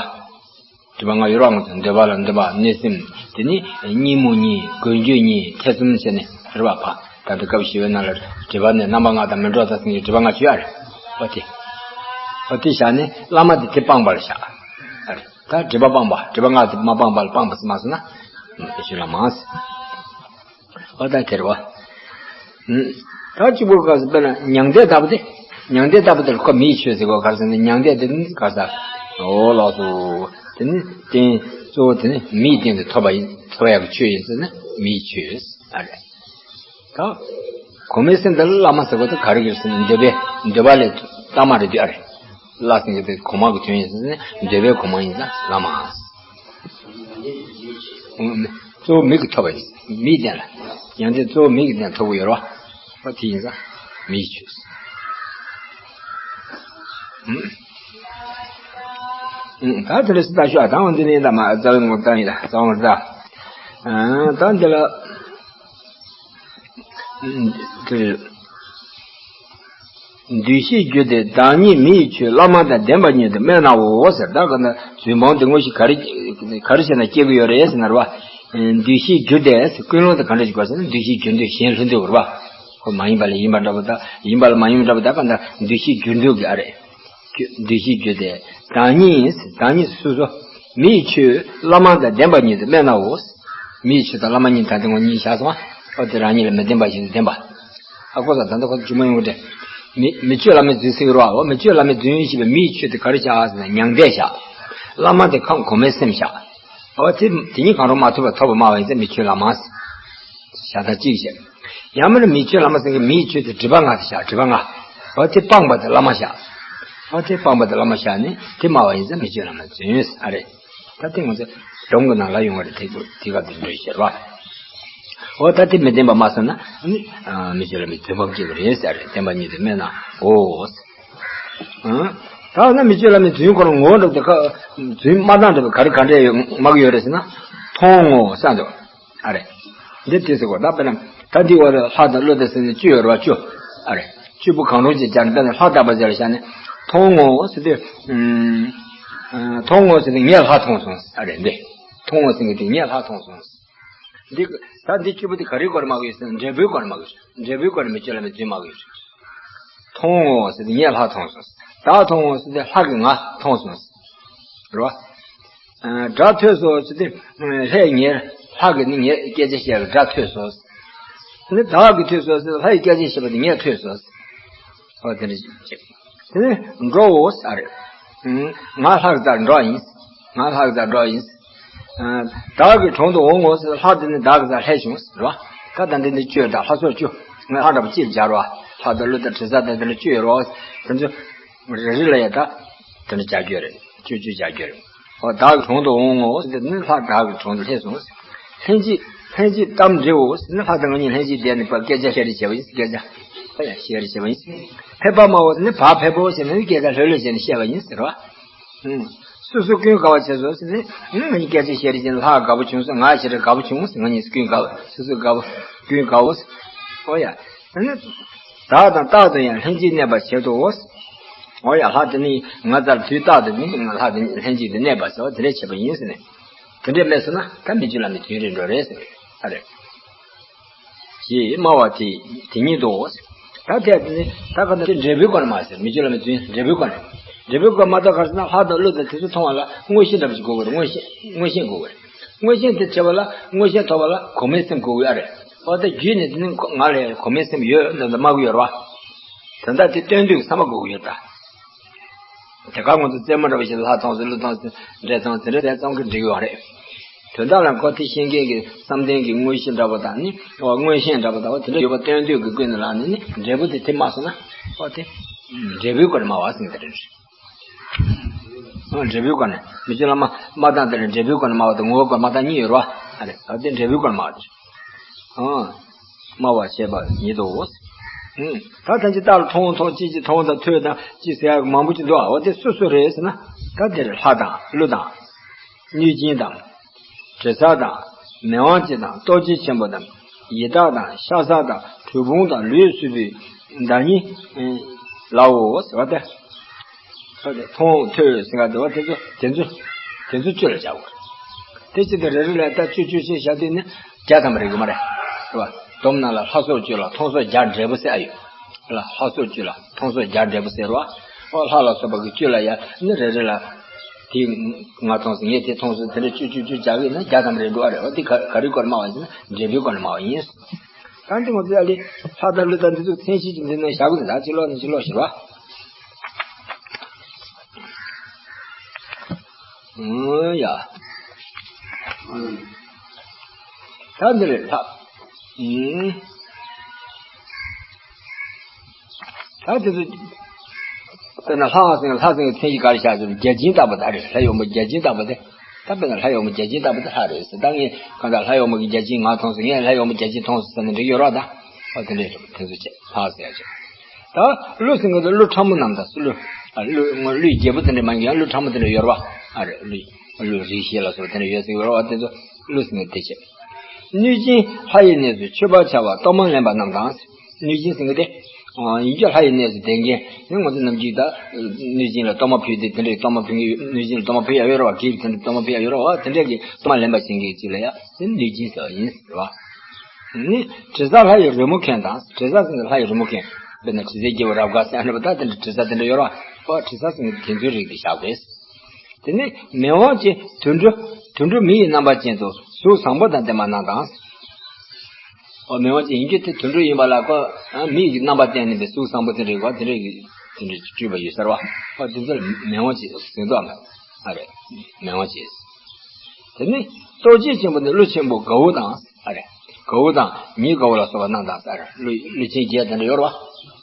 སྒྲིབ་པ་ལྔ་ཡོད་རེད་བ། ང་ཚོ་འདོད་པ་ལ་འདུན་པ། གནོད་སེམས། དེ་ནི་གཉིད་རྨུགས་གཉིད། འགུལ་སྐྱོད་གཉིད། ཐེ་ཚོམ་བྱས་ནས་རེད་བ། ཕ་ད་ལྟ་སྐབས་བཞི་པའི་ནང་ལ་སྒྲིབ་པ་ནི་རྣམ་པ་ལྔ་དང་མི་འགྲོགས་དང་ཟེར་མཁན་གྱི་སྒྲིབ་པ་ལྔ་བཅུ་ཡ་རེད། འོ་དེ། འོ་དེ་བཞག་ནས་བླ་མ་དེ་དེ་སྤངས་པ་ལ་བཞག་ཨ་རེད། ད་སྒྲིབ་པ་སྤངས་པ། སྒྲིབ་པ་ལྔ་དེ་མ་སྤངས་པ་ལ་སྤངས་པ་ཟེར་མ་ཟེར་ན། ཨེ་ཤེས་ལ་མ་ཟེར། འོ་ད་དེ་རེད་བ། ད་གཅིག་པོ་ག་ཟེར་དཔེར་ན་མྱང་འདས་ལྟ་བུ་དེ། མྱང་འདས་ལྟ་བུ་དེ་ལ་ཁོ་མི་ཡི་ཆོས་ཟེར་གོ་ག་ཟེར་ན་མྱང་འདས་དེ་ནི་ག་ཟེར། འོ་ལགས་སོ། དེ་ནི་རྟེན་གཙོ་བོ་དེ་ནི་མི་ཡི་རྟེན་དུ་ཐོབ་པ་ཡིན། ཐོབ་ཡག་གི་ཆོས་ཡིན་ཟེར་ན་མི་ཡི་ཆོས་ཨ་རེད། ད་གོང་མའི་སེམས་དེ་ལ་བླ་མ་ཟེར་གོ་དེ་ག་རེ་གི་ཟེར་ན་འདོད་པའི་འདོད་པ་ལས་བཏགས་མ་རེད་དུས་ཨ་རེད། བླ་ཟེར་གི་དེ་གོང་མ་གི་དོན་ཡིན་ཟེར་ན་འདོད་པའི་གོང་མ་ཡིན་ཙང་བླ་མ། གཙོ་བོ་མིག་གིས་ཐོབ་པ་ཡིན། མིག་ལྡན་ལ། ཡང་དེ་གཙོ་བོ་མིག་གི་ལྡན་ཐོབ་ཀྱི་ཡོད་རེད་བ། ཨ་དེ་ཡིན་ཙང་མིག་ཆོས། ད་དེ་ལ་སྲིད་ད་ཤོག་ད་འོ་འདི་ནས་ད་མ་རྩ་བའི་ངོ་བོ་ད་ཡིན་ད་རྩ་བ་ངོ་ད། ད་འདི་ལ། འདུས་བྱས་རྒྱུ་དེ་བདག་ཉིད་མི་ཡི་ཆོས། བླ་མ་དང་ལྡན་པ་ཉིད་དུ་སྨྲས་ནའོ་ཟེར། ད་ག་ན་རྫུན་ཕམ་དེ་དངོས་གཞི་ག་རེ་ག་རེ་བྱས་ན་སྐྱེ་གི་ཡོད་རེད་ཟེར་ན་རེད་བ། འདུས་བྱས་རྒྱུ་དེ་ཀུན་སློང་དེ་ག་འདྲ་ཞིག་དགོས་ཟེར་ན་འདུས་བྱས་རྒྱུ་འདོད་གཞན་བསླུ་འདོད་རེད་བ། ཁོ་མ་ཡིན་པ་ལ་ཡིན་པ་འདྲ་པོ་དང་ཡིན་པ་ལ་མ་ཡིན་པ་འདྲ་པོ་ད་ག་ན་འདུས་བྱས་རྒྱུ་འདོད་ཀྱི་ཨ་རེད། འདུས་བྱས་རྒྱུ་དེ་བདག་ཉིད་བདག་ཉིད་སོ་སོ་མི་ཡི་ཆོས་བླ་མ་དང་ལྡན་པ་ཉིད་དུ་སྨྲས་ནའོ། མི་ཡི་ཆོས་དང་བླ་མ་གཉིས་ད་དེ་ངོ་གཉིས་བཞག་སོང་ཨ། ཨོ་དེ་རང་ཉིད་ལ་མི་ལྡན་པ་ཞིག་ཏུ་ལྡན་པ། ཨ་ཁོ་ཚ་ད་ལྟ་ཁོ་ཚོ་ཇུས་མ་ཡོང་གི་རེད། མི་མི་ཆོས་བླ་མའི་རྫུན་ཟེར་གི་རེད་བ། མི་ཆོས་བླ་མའི་རྫུན་ཞེས་པའི་མི་ཡི་ཆོས་དེ་ག་རེ་བཞག་ཟེར་ན་མྱང་འདས་བཞག་བླ་མ་དེ་གོང་མའི་སེམས་བཞག་ཨོ་དེ་དེ་གཉིས་གང་རུང་མ་ཐོབ་པ་ཐོབ་པ་སྨྲ་བ་ཡིན་ཙང་མི་ཆོས་བླ་མ་ཟེར། བཞག་ད་གཅིག་བྱས། ཡང་མིན་ན་མི་ཆོས་བླ་མ་ཟེར་གི་མི་ཡི་ཆོས་དེ་སྒྲིབ་པ་ལྔ་དེ་བཞག་སྒྲིབ་པ་ལྔ། ཨོ་དེ་སྤངས་པ་དེ་བླ་མ་བཞག་ཨོ་དེ་སྤངས་པ་དེ་བླ་མ་བཞག་ནས་དེ་སྨྲ་བ་ཡིན་ཙང་མི་ཆོས་བླ་མ་རྫུན་ཟེར་ཨ་རེད། ད་དེ་ང་ཚོ་སྡོམ་གྱི་ནང་ལ་ཡོང་བ་རེད། དེ་དེ་ག་དེ་འགྲོ་ཤེས་ར། འོ་ད་དེ་མི་བདེན་པ་མ་བསམ་ན་ནི་མི་ཆོས་བླ་མའི་རྫུན་ཕམ་སྐྱེ་གི་རེད་ཟེར་རེད། བདེན་པ་ཉིད་དུ་སྨྲས་ན་འོ། ད་ན་མི་ཆོས་བླ་མའི་རྫུན་ཁོ་རང་ངོ་བོ་འདྲ་པོ་དེ་ཁ་རྫུན་མ་བཏང་འདྲ་པོ་ག་རེ་ག་འདྲ་ཡོད་མ་གི་ཡོད་རེད་ཟེར་ན་མཐོང་ངོ་ས་འདུག་ཨ་རེད། འདི་དེ་ཟེར་གོ་ད་དཔེར་ན་ད་འདི་འོ་རེད། ལྷ་དང་ཀླུ་དང་ཟེར་ནས་བཅུ་ཡོད་རེད་བ། བཅུ། ཨ་རེད། བཅུ་པོ་གང་རུང་ཅིག་སྦྱར་ནས་དཔེར་ན་ལྷ་བཏགས་པ་སྦྱར་བྱས་ནས་མཐོང་ངོ་ཟེར་དུས། མཐོང་ངོ་ཟེར་དུས་ངས་ལྷ་མཐོང་སོང་ཨ་རེད། འདི་མཐོང་ངོ་ཟེར་གི་དུས་ངས་ལྷ་མཐོང་སོང་། འདི་ད་འདི་བཅུ་པོ་དེ་ག་རེའི་སྐོར་མ་གི་ཡོད་ཟེར་ན་འབྲས་བུའི་སྐོར་མ་གི་ཡོད། འབྲས་བུའི་སྐོར་མི་ཆོས་བླ་མའི་རྫུན་མ་གི་ཡོད། མཐོང་ངོ་ཟེར་དུས་ངས་ལྷ་མཐོང་སོང་། བདག་མཐོང་ངོ་ཟེར་དུས་ལྷ་གིས་ང་མཐོང་སོང་། རེད་བ། སྒྲ་ཐོས་སོ་ཟེར་དུས་ལྷས་ངས་ལྷ་གིས་ནི་ངས་སྐད་ཆ་བཤད་པའི་སྒྲ་ཐོས་སོ། ནི་བདག་གིས་ཐོས་སོ་ཟེར་ལྷ་ཡིས་སྐད་ཆ་བཤད་པ་དེ་ངས་ཐོས་སོ། ཨོ་དེ་འདྲ་ཅིག་དེ་ནས་འགྲོའོ་ཟེར་རེད། ང་ལྷ་གི་རྩར་འགྲོ་ཡིན། ང་ལྷ་གི་རྩར་འགྲོ་ཡིན། བདག་གི་དྲུང་དུ་འོང་ངོ་ཟེར་ལྷ་དེ་ནི་བདག་གི་རྩར་ལྷས་བྱུང་ཟེར་བ། ད་ལྟ་འདི་འདི་བཅུ་དང་ལྷ་སོགས་བཅུ། ང་ལྷ་འདྲ་པོ་གཅིག་སྦྱར་བ། ལྷ་དང་ཀླུ་དང་དྲི་ཟ་དང་འདི་འདྲ་བཅུ་ཡོད་རོགས། དེ་ཚོ་རེ་རེ་ལ་ཡ་ད་དེ་འདྲ་སྦྱར་རྒྱུ་རེད། བཅུ་བཅུ་སྦྱར་རྒྱུ་རེད། འོ་བདག་གི་དྲུང་དུ་འོང་ངོ་ཟེར་ནི་ལྷ་བདག་གི་དྲུང་དུ་སླེབས་སོང་། ལྷན་ཅིག་ལྷན་ཅིག་གཏམ་འདྲིའོ་ཟེར་ནི་ལྷ་དང་ང་གཉིས་ལྷན་ཅིག་བསྡད་ནས་སྐད་ཆ་བཤད་རེས་བྱས་པ་ཡིན། སྐད་ཆ་ཨ་ཡ་བཤད་རེས་བྱས་པ་ཡིན། ཕལ་པ་མའོ་ཟེར་ནི་བག་ཕེབས་པོ་ཟེར་ནི་སྐད་ཆ་ལྷོད་ལྷོད་བྱས་ནས་བཤད་པ་ཡིན་ཟེར་བ། ཨུམ། སོ་སོ་ཀུན་དགའ་བ་བྱས་སོ་ཟེར་ནས་ང་གཉིས་སྐད་ཆ་བཤད་རེས་བྱས་ནས་ལྷ་དགའ་པོ་བྱུང་སོང་། ང་ཞེ་དྲག་དགའ་པོ་བྱུང་ཟེར། ང་གཉིས་ཀུན་དགའ་བ། སོ་སོ་དགའ་བ། ཀུན་དགའ་བོ་ཟེར། ཨོ་ཡ། ཨ་ནི། བདག་དང་རྟག་ཏུ་ཡང་ལྷན་ཅིག་གནས་པར་བྱེད་དོ། ཨོ་ཡ། ལྷ་དེ་ནི་ང་ཚར་དུས་རྟག་ཏུ་ནི་ང་ལྷ་དེ་ནི་ལྷན་ཅིག་ཏུ་གནས་པར་བྱའོ། དེ་འདྲ་བྱེད་པ་ཡིན་ཟེར་ནས། དེ་འདྲ་མེད་སོང་ན་ད་མི་རྒྱུ་ལ་ནི་དུས་རེ་འགྲོ་རེད་ཟེར། ཨ་རེད། ཞེས་སྨྲ་བ་དེ་དེ་ཉིད་དོ། ད་དེ་ནི་ད་ག་ནི་འབྲས་བུའི་སྐོར་མ་ཟེར། མི་རྒྱུ་ལ་མི་དུས་འབྲས་བུའི་སྐོར་ནས། འབྲས་བུའི་སྐོར་མ་གཏོགས་ག་རེ་ཟེར་ན་ལྷ་དང་ཀླུ་དང་དེ་ཚོ་མཐོང་བ་ལ་མངོན་ཤེས་འདྲ་པོ་ཞིག་དགོས་ཀྱི་རེད། མངོན་ཤེས་མངོན་ཤེས་དགོས་ཀྱི་རེད། མངོན་ཤེས་དེ་བྱེད་པ་ལ་མངོན་ཤེས་ཐོབ་པ་ལ་གོ་མའི་སེམས་དགོས་ཀྱི་ཨ་རེད། ཨོ་དེ་བརྒྱུད་ནས་དེ་ནི་ང་ལ་གོ་མའི་སེམས་ཡོད་འདི་འདི་སྨྲ་གི་ཡོད་རེད་བ། དོན་དག་དེ་སྟོན་དུས་བསམ་པ་དགོས་ཀྱི་ཡོད་ད། དེ་ག་ང་ཚོ་རྩེད་མོ་འདྲ་པོ་ཞིག་ལྷ་མཐོང་སོང་ཀླུ་མཐོང་སོང་འདྲེ་མཐོང་སོང་དེ་འདྲ་ཟེར་ཙམ་གྱིས་འགྲིག་གི་ཡོད་རེད། དོན་དག་ལ་ཁོ་དེ་ཤེས་མཁན་གྱི་བསམ་གཏན་གྱི་མངོན་ཤེས་འདྲ་པོ་དང་ནི་ཨོ་མངོན་ཤེས་འདྲ་པོ་དང་ཨོ་དེ་འདྲ་ཡོད་པ་སྟོན་དུས་ཀྱི་ཀུན་ནས་ལ་ནི་ནི་འབྲས་བུ་དེ་དེ་མ་སོང་ན་ཨོ་དེ་འབྲས་བུའི་སྐོར་སྨྲ་བ་ཟེར་དེ་རེད། འབྲས་བུའི་སྒོ་ནས་མི་ཆོས་བླ་མ་སྨྲ་སྟངས་དེ་ལ་འབྲས་བུའི་སྒོ་ནས་སྨྲ་བ་དང་ངོ་བོའི་སྒོ་ནས་སྨྲ་སྟངས་གཉིས་ཡོད་རེད་བ། ཨ་རེ་ཨ་དེ་འབྲས་བུའི་སྒོ་ནས་སྨྲ་བ་དེ། སྨྲ་བར་བྱེད་པ་ཉིད་དོ། ད་ཐམས་ཅད་རྟག་ལ་མཐོང་མཐོང་ཅི་ཅི་མཐོང་དང་ཐོས་དང་ཅི་ཟེར་ཡག་མང་པོ་ཅིག་འདུག་ཨ་འོ་དེ་སོ་སོ་རེད་ཟེར་ན་ད་དེ་རེད། ལྷ་དང་ཀླུ་དང་གནོད་སྦྱིན་དང་། དྲི་ཟ་དང་། མི་དབང་ཅན་དང་། ལྟོ་འཕྱེ་ཆེན་པོ་དང་། ཡི་དྭགས་དང་། ཤ་ཟ་དང་། གྲུལ་བུམ་དང་། ལུས་གསོད་པའི་བདག་ཉིད་ལའོ་ཟེར་བ་སྟེ། མཐོང་ཐོས་ཟེར་ག་དེ་བ་དེ་ཚོ་དེ་ཚོ་དེ་ཚོ་བཅུ་ལ་བྱའོ། དེ་ཅི་སྟེ་རེ་རེ་ལ་ད་བཅུ་བཅུ་ཞེས་བྱ་དུས་ནི་བརྒྱ་ཐམ་པ་རེ་དགོས་མ་རེད། རེད་བ། སྡོམ་ནང་ལ་ལྷ་སོགས་བཅུ་ལ་མཐོང་སོགས་བརྒྱ་འབྲས་བུ་ཟེར་ཨ་ཡོད། ལ་ལྷ་སོགས་བཅུ་ལ་མཐོང་སོགས་བརྒྱ་འབྲས་བུ་ཟེར་བ། ཨོ་ལྷ་ལ་སོགས་པ་གི་བཅུ་ལ་ཡ་ནི་རེ་རེ་ལ། དེ་ང་མཐོང་སོང་ངས་དེ་མཐོང་སོང་དེ་འདྲ་བཅུ་བཅུ་བཅུ་བྱ་གི་ན་བརྒྱ་ཐམ་རེ་འགྲོ་བ་རེད། ཨོ་དེ་ག་ག་རེ་སྐོར་སྨྲ་བ་ཡིན་ན་འབྲས་བུའི་སྐོར་སྨྲ་བ་ཡིན། ད་འདི་ང་ཚོ་ཡ་ལི་ལྷ་དང་ཀླུ་དང་འདི་ཚོ་མཚན་གཞི་གི་འདི་ནས་བཞག་གི་ད་ཅི་ལོག་ནས་ཅི་ལོག་ཞེས་པ། ཨོ་ཡ། ད་འདི་རེད་ལྷ། ཨུམ། ད་དེ་ཚོ། དཔེར་ན་ལྷ་ཟེར་ལྷ་ཟེར་མཚན་གཞི་ག་རེ་བཞག་ཟེར་ན་བརྒྱ་བྱིན་ལྟ་བུ་དེ་རེད། ལྷ་ཡོད་མོ་བརྒྱ་བྱིན་ལྟ་བུ་དེ། ད་དཔེར་ན་ལྷ་ཡོད་མོ་བརྒྱ་བྱིན་ལྟ་བུ་དེ་ལྷ་རེད་ཟེར། ད་ངས་གང་ལྟར་ལྷ་ཡོད་མོ་གི་བརྒྱ་བྱིན་ང་མཐོང་སོང་། ངས་ལྷ་ཡོད་མོ་བརྒྱ་བྱིན་མཐོང་སོང་ཟེར་ན་འགྲིག་ཡོད་རེད་ད། ཨ་དེ་འདྲས་རེད། དེ་ཚོ་བྱས་ལྷ་ཟེར་ཡ་བྱས། ད་ཀླུ་ཟེར་མཁན་དེ་ཀླུ་ཕྲ་མོ་རྣམས་དང་ཀླུ། ཨ་ཀླུ་ཀླུའི་རྒྱལ་པོ་དེ་འདྲས་མ་ཡིན་ཀླུ་ཕྲ་མོ་དེ་འདྲས་ཡོད་རེད་བ། ཨ་རེད་ཀླུ། ཀླུ་རིགས་བཞི་ལ་སོགས་དེ་འདྲས་ཡོད་ཟེར་ཡོད་རེད་བ། དེ་ཚོ་ཀླུ་ཟེར་མཁན་དེ་བྱས། གནོད་སྦྱིན་ལྷ་ཡི་གནས་སུ་མཆོད་པར་བྱ་བ་གཏོར་མ་ལེན་པ་རྣམས་དང་། གནོད་སྦྱིན་ཟེར་མཁན་དེ། ཡིན་གྱི་ལྷ་ཡི་གནས་སུ་བསྡད་མཁན་ནི་ང་ཚོ་ནམ་རྒྱུན་ད། གནོད་སྦྱིན་ལ་གཏོར་མ་ཕུལ་དེ་དེ་འདྲའི་གཏོར་མ་ཕུལ་མཁན་ཡོད། གནོད་སྦྱིན་ལ་གཏོར་མ་ཕུལ་ཡ་ཡོད་རེད་བ། གེགས་དེ་འདྲ་གཏོར་མ་ཕུལ་ཡ་ཡོད་རེད་བ། དེ་འདྲ་གི་གཏོར་མ་ལེན་པ་བྱེད་མཁན་ཅིག་ལ་ཡ་དེ་གནོད་སྦྱིན་ཟེར་བ་ཡིན་ཟེར་བ། ནི་དྲི་ཟ་ལྷ་ཡི་རོལ་མོ་མཁན་དང་། དྲི་ཟ་ཟེར་ན་ལྷ་ཡི་རོལ་མོ་མཁན། དཔེར་ན་དྲི་ཟའི་རྒྱལ་པོ་རབ་དགའ་ཟེར་ཡ་འདྲ་བ་ད་དེ་འདྲ་དྲི་ཟ་དེ་འདྲ་ཡོད་རེད་བ། དྲི་ཟ་ཟེར་ན་དེ་ཚོའི་རིགས་དེ་བཞག་པས། དེ་ནས་མི་དབང་ཅན་དུད་འགྲོ། དུད་འགྲོ་མི་ཡི་རྣམ་པ་ཅན་དུ་གཟུགས་བཟང་པོ་དང་ལྡན་པ་རྣམས་དང་། ཨོ་མི་དབང་ཅན་ཡིན་རྒྱུ་དེ་དུད་འགྲོ་ཡིན་པ་ལ་ཁོ། ཨ་མི་ཡི་རྣམ་པ་བསྟན་ནས་པའི་གཟུགས་བཟང་པོ་དེ་འདྲ་ཡོད་པ་དེ་འདྲ་གི་དེ་འདྲ་སྤྲུལ་པ་ཡོད་ཟེར་བ། ཨོ་དེ་ཚོ་ལ་མི་དབང་ཅན་ཟེར་འདུག་ཨ། ཨ་རེད། མི་དབང་ཅན། དེ་ནས་ལྟོ་འཕྱེ་ཆེན་པོ་ནི་ཀླུ་ཆེན་པོ་དགའ་བོ་དང་། ཨ་རེད། དགའ་བོ་དང་ཉེ་དགའ་བོ་ལ་སོགས་པ་རྣམས་དང་། ཨ་རེད། ཀླུ་ཀླུ་ཆེན་བརྒྱད་དེ་འདྲ་ཡོད་རེད་བ།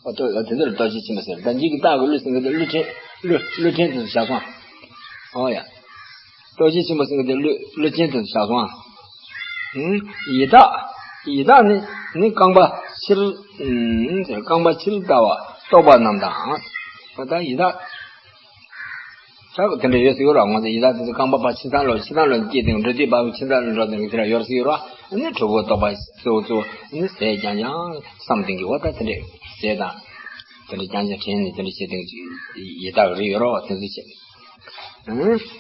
ཨོ་ལྟོ་དེ་ཚོ་ལ་ལྟོ་འཕྱེ་ཆེན་པོ་ཟེར། ད་འཇིག་གི་རྟགས་ཀྱི་ཀླུ་ཟེར་མཁན་དེ་ཀླུ་ཕྲན། ཀླུ་ཀླུ་ཕྲན་དེ་ཚོ་བཞག་སོང་། ཨོ་ཡ། ལྟོ་འཕྱེ་ཆེན་པོ་ཟེར་མཁན་དེ་ཀླུ་ཀླུ་ཆེན་དེ་ཚོ་བཞག་སོང་ཨ། ཡི་དྭགས། ཡི་དྭགས་ནི་ནི་རྐང་པ་ཕྱིར། རྐང་པ་ཕྱིར་ལྟ་བ་ལྟོགས་པ་རྣམས་དང་། ད་ཡི་དྭགས། ཆག་དེ་འདྲ་ཡོད་ཟེར་གྱི་རེད་བ། ང་ཚོ་ཡི་དྭགས་དེ་ཚོ་རྐང་པ་ཕར་ཕྱི་ཐང་ལོག་ཕྱི་ཐང་ལོག་སྐྱེས་དེ་འགྲོ་དུས་ཕར་ཕྱི་ཐང་ལོག་འགྲོ་དེ་དེ་འདྲ་ཡོད་ཟེར་གྱི་རེད་བ། ནི་གྲོགས་པོ་ལྟོགས་པ་གཙོ་བོ་གཙོ་བོ་ནི་ཟས་རྐྱང་རྐྱང་བསམ་གཏན་གྱི་འོ་ད་དེ་འདྲ་ཟས་དང་། དེ་འདྲ་རྐྱང་རྐྱང་དྲན་ནས་དེ་འདྲ་བྱེད་དེ་ཡི་དྭགས་རིགས་ཡོད་རེད་བ། དེ་ཚོ་བྱེད།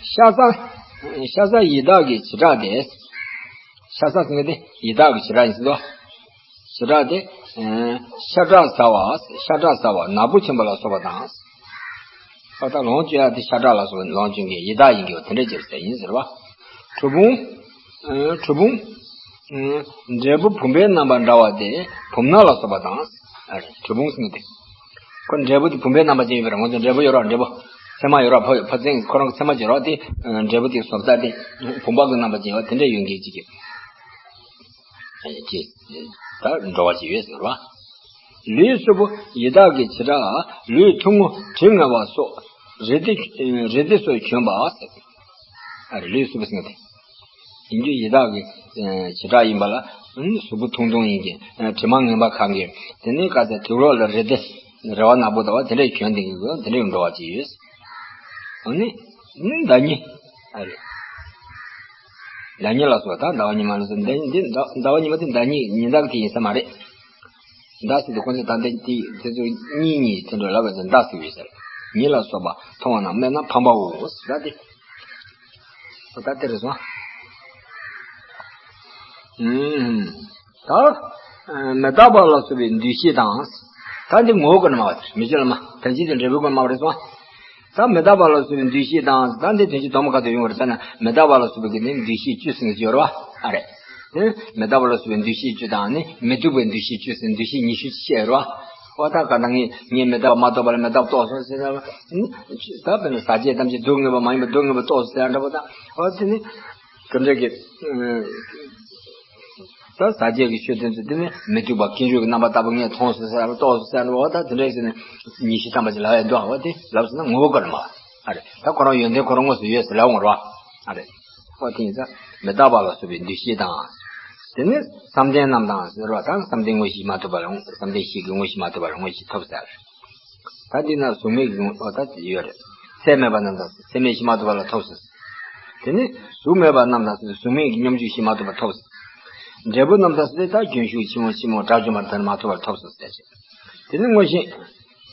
ཤ་ཟ། ཤ་ཟ་ཡི་དྭགས་ཀྱི་བྱེ་བྲག་སྟེ། ཤ་ཟ་ཟེར་མཁན་དེ་ཡི་དྭགས་ཀྱི་བྱེ་བྲག་ཡིན་ཟེར་དོ། བྱེ་བྲག་དེ། ཤ་ཁྲག་ཟ་བ། ཤ་ཁྲག་ཟ་བ་ནག་པོ་ཆེན་པོ་ལ་སོགས་པ་དང་། ཨ་ད་ལོངས་སྤྱོད་ཡ་དེ་ཤ་ཁྲག་ལ་སོགས་པ་ལོངས་སྤྱོད་མཁན་ཡི་དྭགས་ཡིན་གྱི་བ་དེ་འདྲ་ཅིག་ཟེར་ཡིན་ཟེར་བ། གྲུལ་བུམ། གྲུལ་བུམ། འབྲས་བུ་བུམ་པའི་རྣམ་པ་འདྲ་བ་སྟེ་བུམ་ནག་ལ་སོགས་པ་དང་། གྲུལ་བུམ་ཟེར་མཁན་དེ། ཁོ་འབྲས་བུ་དེ་བུམ་པའི་རྣམ་པ་ཅན་ཡོད་པས་ང་ཚོ་འབྲས་བུ་ཡོད་ར་འབྲས་བུ། ཚེར་མ་ཡོད་ར་ཕོ་ཕོ་ཚན་ཁོ་རང་གི་ཚེར་མ་ཅན་ར་དེ། འབྲས་བུ་དེ་བཟོ་ལྟ་དེ། བུམ་པ་གི་རྣམ་པ་ཅན་ཡོད་དེ་འདྲ་ཡོད་མཁན་ཅིག་གི། ཅེས། ད་འགྲོ་བ་ཅིག་ཡོད་ཟེར་བ། ལུས་གསུམ་པོ་ཡི་དྭགས་ཀྱི་བྱེ་བྲག་ལུས་ཐུང་ངུ་དྲི་ངན་པ་སོགས་རེ་ལྡེ་རེ་ལྡེ་སོགས་གྱོན་པ་ཟེར། ཨ་རེ་ལུས་གསུམ་པོ་ཟེར་ཏེ། ཡིན་རྒྱུ་ཡི་དྭགས་ཀྱི་བྱེ་བྲག་ཡིན་པ་ལ་གཟུགས་པོ་ཐུང་ཐུང་ཡིན་གྱི་དྲི་མ་ངན་པ་གང་གི་དེ་ནི་ག་ཚད་དུག་ལོག་ལ་རེ་ལྡེ་རེ་བ་ནག་པོ་ལྟ་བུ་དེ་འདྲས་གྱོན་ཏེ་ཡོད་དེ་འདྲས་འགྲོ་བ་ཅིག་ཡོད། ཨ་ནི་ནི་ཟླ་ཉི། ཨ་རེ། ཟླ་ཉི་ལ་སོགས་ད་ཟླ་བ་ཉི་མ་ལ་སོགས་འདི་འདི་ཟླ་བ་ཉི་མ་དེ་ཟླ་ཉི་ཉི་ཟླ་དེ་ཡིན་ས་མ་རེད། ཟླ་ཟེར་དུས་ཁོ་ཚོས་ད་ལྟ་དེ་དེ་ཚོ་གཉིས་གཉིས་དེ་འདྲ་ལབ་པ་དེ་ཟླ་ཟེར་བས་ཟེར། ཉི་ལ་སོགས་པ་མཐོང་བ་རྣམས་སྨྲས་ན་ཕམ་པའོ་ཟེར་ད་དེ། ད་དེ་རེད་སོང་། ཨུམ། ད་མི་རྟག་པ་ལ་སོགས་པའི་འདུ་ཤེས་དང་། ད་འདི་ངོ་བོ་ཀུན་ནས་སྨྲ་བ་དེ་མི་བྱེད་ལ་མ་ད་ཅི་དེ་འབྲས་བུ་ཀུན་སྨྲ་བ་རེད་སོང་། ད་མི་རྟག་པ་ལ་སོགས་པའི་འདུ་ཤེས་དང་ད་འདི་དོན་གྱི་དོན་མ་ཁ་དུ་ཡོང་བར་ཟེར་ན་མི་རྟག་པ་ལ་སོགས་པའི་གི་ནི་འདུ་ཤེས་བཅུ་ཟེར་གྱི་ཡོད་རེད་བ། ཨ་རེད། དེ་མི་རྟག་པ་ལ་སོགས་པའི་འདུ་ཤེས་བཅུ་དང་ནི་མི་སྡུག་པའི་འདུ་ཤེས་བཅུ་ཟེར་འདུ་ཤེས་ཉི་ཤུ་བཅས་རོ། ཨོ་ད་ག་ད་ངས་ངས་མི་རྟག་པ་མ་རྟོགས་པ་ལ་མི་རྟག་པ་རྟོགས་སོང་ཟེར་ན། ད་དཔེར་ན་ཟག་བཅས་ཐམས་ཅད་སྡུག་བསྔལ་བ་མ་ཡིན་པ་སྡུག་བསྔལ་བ་རྟོགས་སོང་ཟེར་ཡ་འདྲ་པོ་དང་ཨོ་དེ་ནི་དེ་འདྲ་གི་ད་ཟག་བཅས་ཀྱི་ཆོས་དེ་ཚོ་དེ་ནི་མི་སྡུག་པ་ཀུན་འབྱུང་གི་རྣམ་པ་ལྟ་བུ་ངས་མཐོང་སོང་ཟེར་ཡ་རྟོགས་སོང་ཟེར་ཡ་འདྲ་པོ་ད་དེ་འདྲ་ཟེར་ནས་ཉི་ཤུ་ཐམ་པ་ཅིག་ལབ་ཡ་འདུག་ཨོ་དེ་ལབ་ཟེར་ན་ངོ་བོ་ཀུན་ནས་སྨྲ་བ། ཨ་རེད། ད་ཁོ་རང་ཡོན་ཏན་ཁོ་རང་དངོས་སུ་ཡོད་ཟེར་ལབ་འོང་རོ། ཨ་རེད། ཨོ་དེ་ཡིན་ཙང་མི་རྟག་པ་ལ་སོགས་པའི་འདུ་ཤེས་དང་། དེ་ནི་བསམ་གཏན་རྣམས་དང་ཟེར་བ་དང་བསམ་གཏན་དངོས་གཞི་མ་ཐོབ་པ་ལ་བསམ་གཏན་བཞི་གི་དངོས་གཞི་མ་ཐོབ་པ་ལ་དངོས་གཞི་ཐོབ་ཟེར། ད་འདི་ན་གཟུགས་མེད་ཀྱི་ཨོ་ད་ཡོད་རེད། ཚད་མེད་པ་རྣམས་དང་ཚད་མེད་བཞི་མ་ཐོབ་པ་ལ་ཐོབ་ཟེར། དེ་ནི་གཟུགས་མེད་པ་རྣམས་དང་ཟེར་གཟུགས་མེད་ཀྱི་སྙོམས་འཇུག་བཞི་མ་ཐོབ་པ་ཐོབ་ཟེར། འབྲས་བུ་རྣམས་དང་ཟེར་ད་རྒྱུན་ཞུགས་ཕྱི་མོ་ཕྱི་མོ་དགྲ་བཅོམ་པ་དེ་མ་ཐོབ་པར་ཐོབ་ཟེར་ཟེར། དེ་ནི་དངོས་གཞི།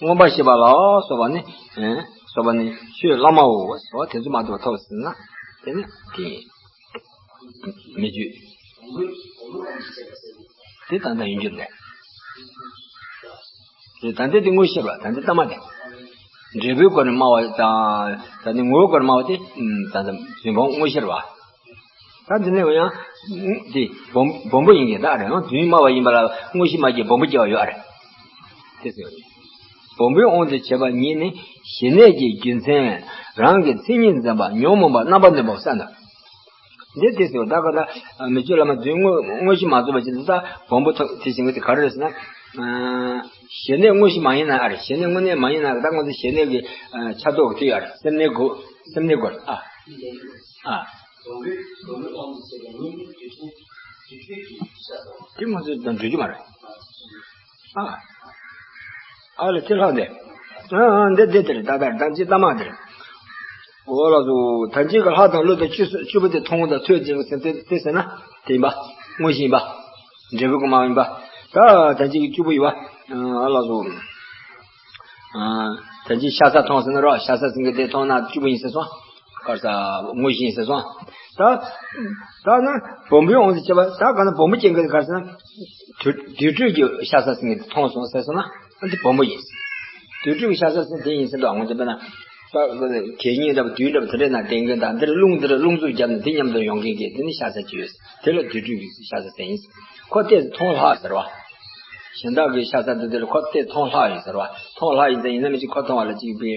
མངོན་པར་ཤེས་པ་ལ་སོགས་པ་ནི། ཨེ། སོགས་པ་ནི་ཆོས་བླ་མའོ། སོགས་དེ་ཚོ་མ་ཐོབ་ཐོབ་ཟེར་ན། དེ་ནི་དེ་ཡིན། མི་བརྗོད། དེ་ད་ལྟ་ཡིན་རྒྱུ་རེད། དེ་ད་ལྟ་དེ་དངོས་གཞི་རེད་བ། ད་ལྟ་ལྟ་མ་དེ། འབྲས་བུའི་སྒོ་ནས་སྨྲ་བ་དང་། ད་ནི་ངོ་བོའི་སྒོ་ནས་སྨྲ་བ་དེ། ད་ལྟ་རྫུན་སྤོང་དངོས་གཞི་རེད་བ། ད་འདི་ནས་ཡང་། དེ་སྦོམ་སྦོམ་པོ་ཡིན་གྱི་ད་རེད། རྫུན་སྨྲ་བ་ཡིན་པ་ལ་དངོས་གཞི་མ་སྐྱེས་སྦོམ་པོ་སྐྱེ་བ་ཡོད་ཨ་རེད། དེ་ཟེར་བ་རེད། སྦོམ་པོའི་དབང་དུ་བྱས་པ་ཉིད་ནི་ཞི་གནས་ཀྱི་རྒྱུ་མཚན་རང་གི་མཚན་ཉིད་འཛིན་པ་ཉོན་མོངས་པ་རྣམ་པར་གནོན་པའོ་ཟེར་ན། འདི་དེ་ཟེར་བ་ད་ག་ད་མི་བརྗོད་བླ་མ་རྫུན་དངོས་དངོས་གཞི་མ་རྫོགས་པ་ཅིག་ད་སྦོམ་པོ་ཐོབ་དེ་བཞིན་གྱི་དེ་ག་རེ་རེད་ཟེར་ན། ཞི་གནས་དངོས་གཞི་མ་ཡིན་ན་ཨ་རེད། ཞི་གནས་དངོས་གནས་མ་ཡིན་ན་ད་ང་ཚོ་ཞི་གནས་ཀྱི་ཆ་རྟོགས་ཀྱི་དུས་ཨ་རེད། སེམས་གནས་དགོས། སེམས་གནས་དགོས་ཨ། ཨ། སྦོམ་པོའི་སྦོམ་པོའི་དབང་དུ་བྱས་པའི་ཉིད་ནི་རྡུལ་ཕྲན་རྡུལ་ཕྲན་གྱི་ཤ་སྟག་དེ་ང་ཚོས་དང་འགྲོ་རྒྱུ་མ་རེད། ཨ། ཨ་ལ་དེ་ལྷག་འདི། ཨ་ཨ་འདི་འདི་དེ་རེད། ད་ལྟར་ད་ཅི་ལྟ་མ་དེ་རེད། འོ་ལགས་སོ། ད་ཅི་གི་ལྷ་དང་ཀླུ་དང་བཅུ་བཅུ་པོ་དེ་མཐོང་དང་ཐོས་ཅིང་ཟེར་དེ་དེ་ཟེར་ན་དེ་ཡིན་པ། དངོས་གཞི་ཡིན་པ། འབྲས་བུ་གི་མ་ཡིན་པ། ད་ད་ཅི་གི་བཅུ་པོ་ཡིན་པ། ཨ་ལགས་སོ། ཨ། ད་ཅི་ཤ་ཟ་མཐོང་ཟེར་ན་རོ། ཤ་ཟ་ཟེར་མཁན་དེ་མཐོང་ན་བཅུ་པོ་ཡིན་ཟེར་སོང་། གར་ས་དངོས་གཞི་ཡིན་ཟེར་སོང་། ད་ད་ན་སྦོམ་པོའི་དབང་དུ་བྱས་པ་ད་ག་ན་སྦོམ་པོ་སྐྱེ་མཁན་གར་ས་ན་དུ་དུར་ཁྲོད་ཀྱི་ཤ་ཟ་ཟེར་མཁན་དེ་མཐོང་སོང་ཟེར་སོང་ན་ཨ་འདི་སྦོམ་པོ་ཡིན། དུར་ཁྲོད་ཀྱི་ཤ་ཟ་ཟེར་དེ་ཡིན་ཟེར་འདུག་ཨ་ངོ་དེ་དཔེར་ན་ད་གད་སྙིགས་འདྲ་པོ་དུས་འདྲ་པོ་དེ་འདྲའི་ནང་བསྡད་མཁན་དང་འདིར་རླུང་འདིར་རླུང་འཚུབ་བརྒྱབ་ནས་དེ་མཉམ་དུ་ཡོང་མཁན་གྱི་དེ་ནི་ཤ་ཟ་ཅིག་ཡོད། དེ་ལ་དུར་ཁྲོད་ཀྱི་ཤ་ཟ་ཟེར་ཡིན། ཁོ་ཏོག་ཙམ་མཐོང་ལྷག་ཟེར་བ། གཞན་དག་གི་ཤ་ཟ་འདི་འདི་ལ་ཁོ་ཏོག་ཙམ་མཐོང་ལྷག་ཡིན་ཟེར་བ། མཐོང་ལྷག་ཡིན་ཙང་ཡིན་ན་མི་ཅིག་ཁོ་མཐོང་བ་ལ་ཅིག་པའི་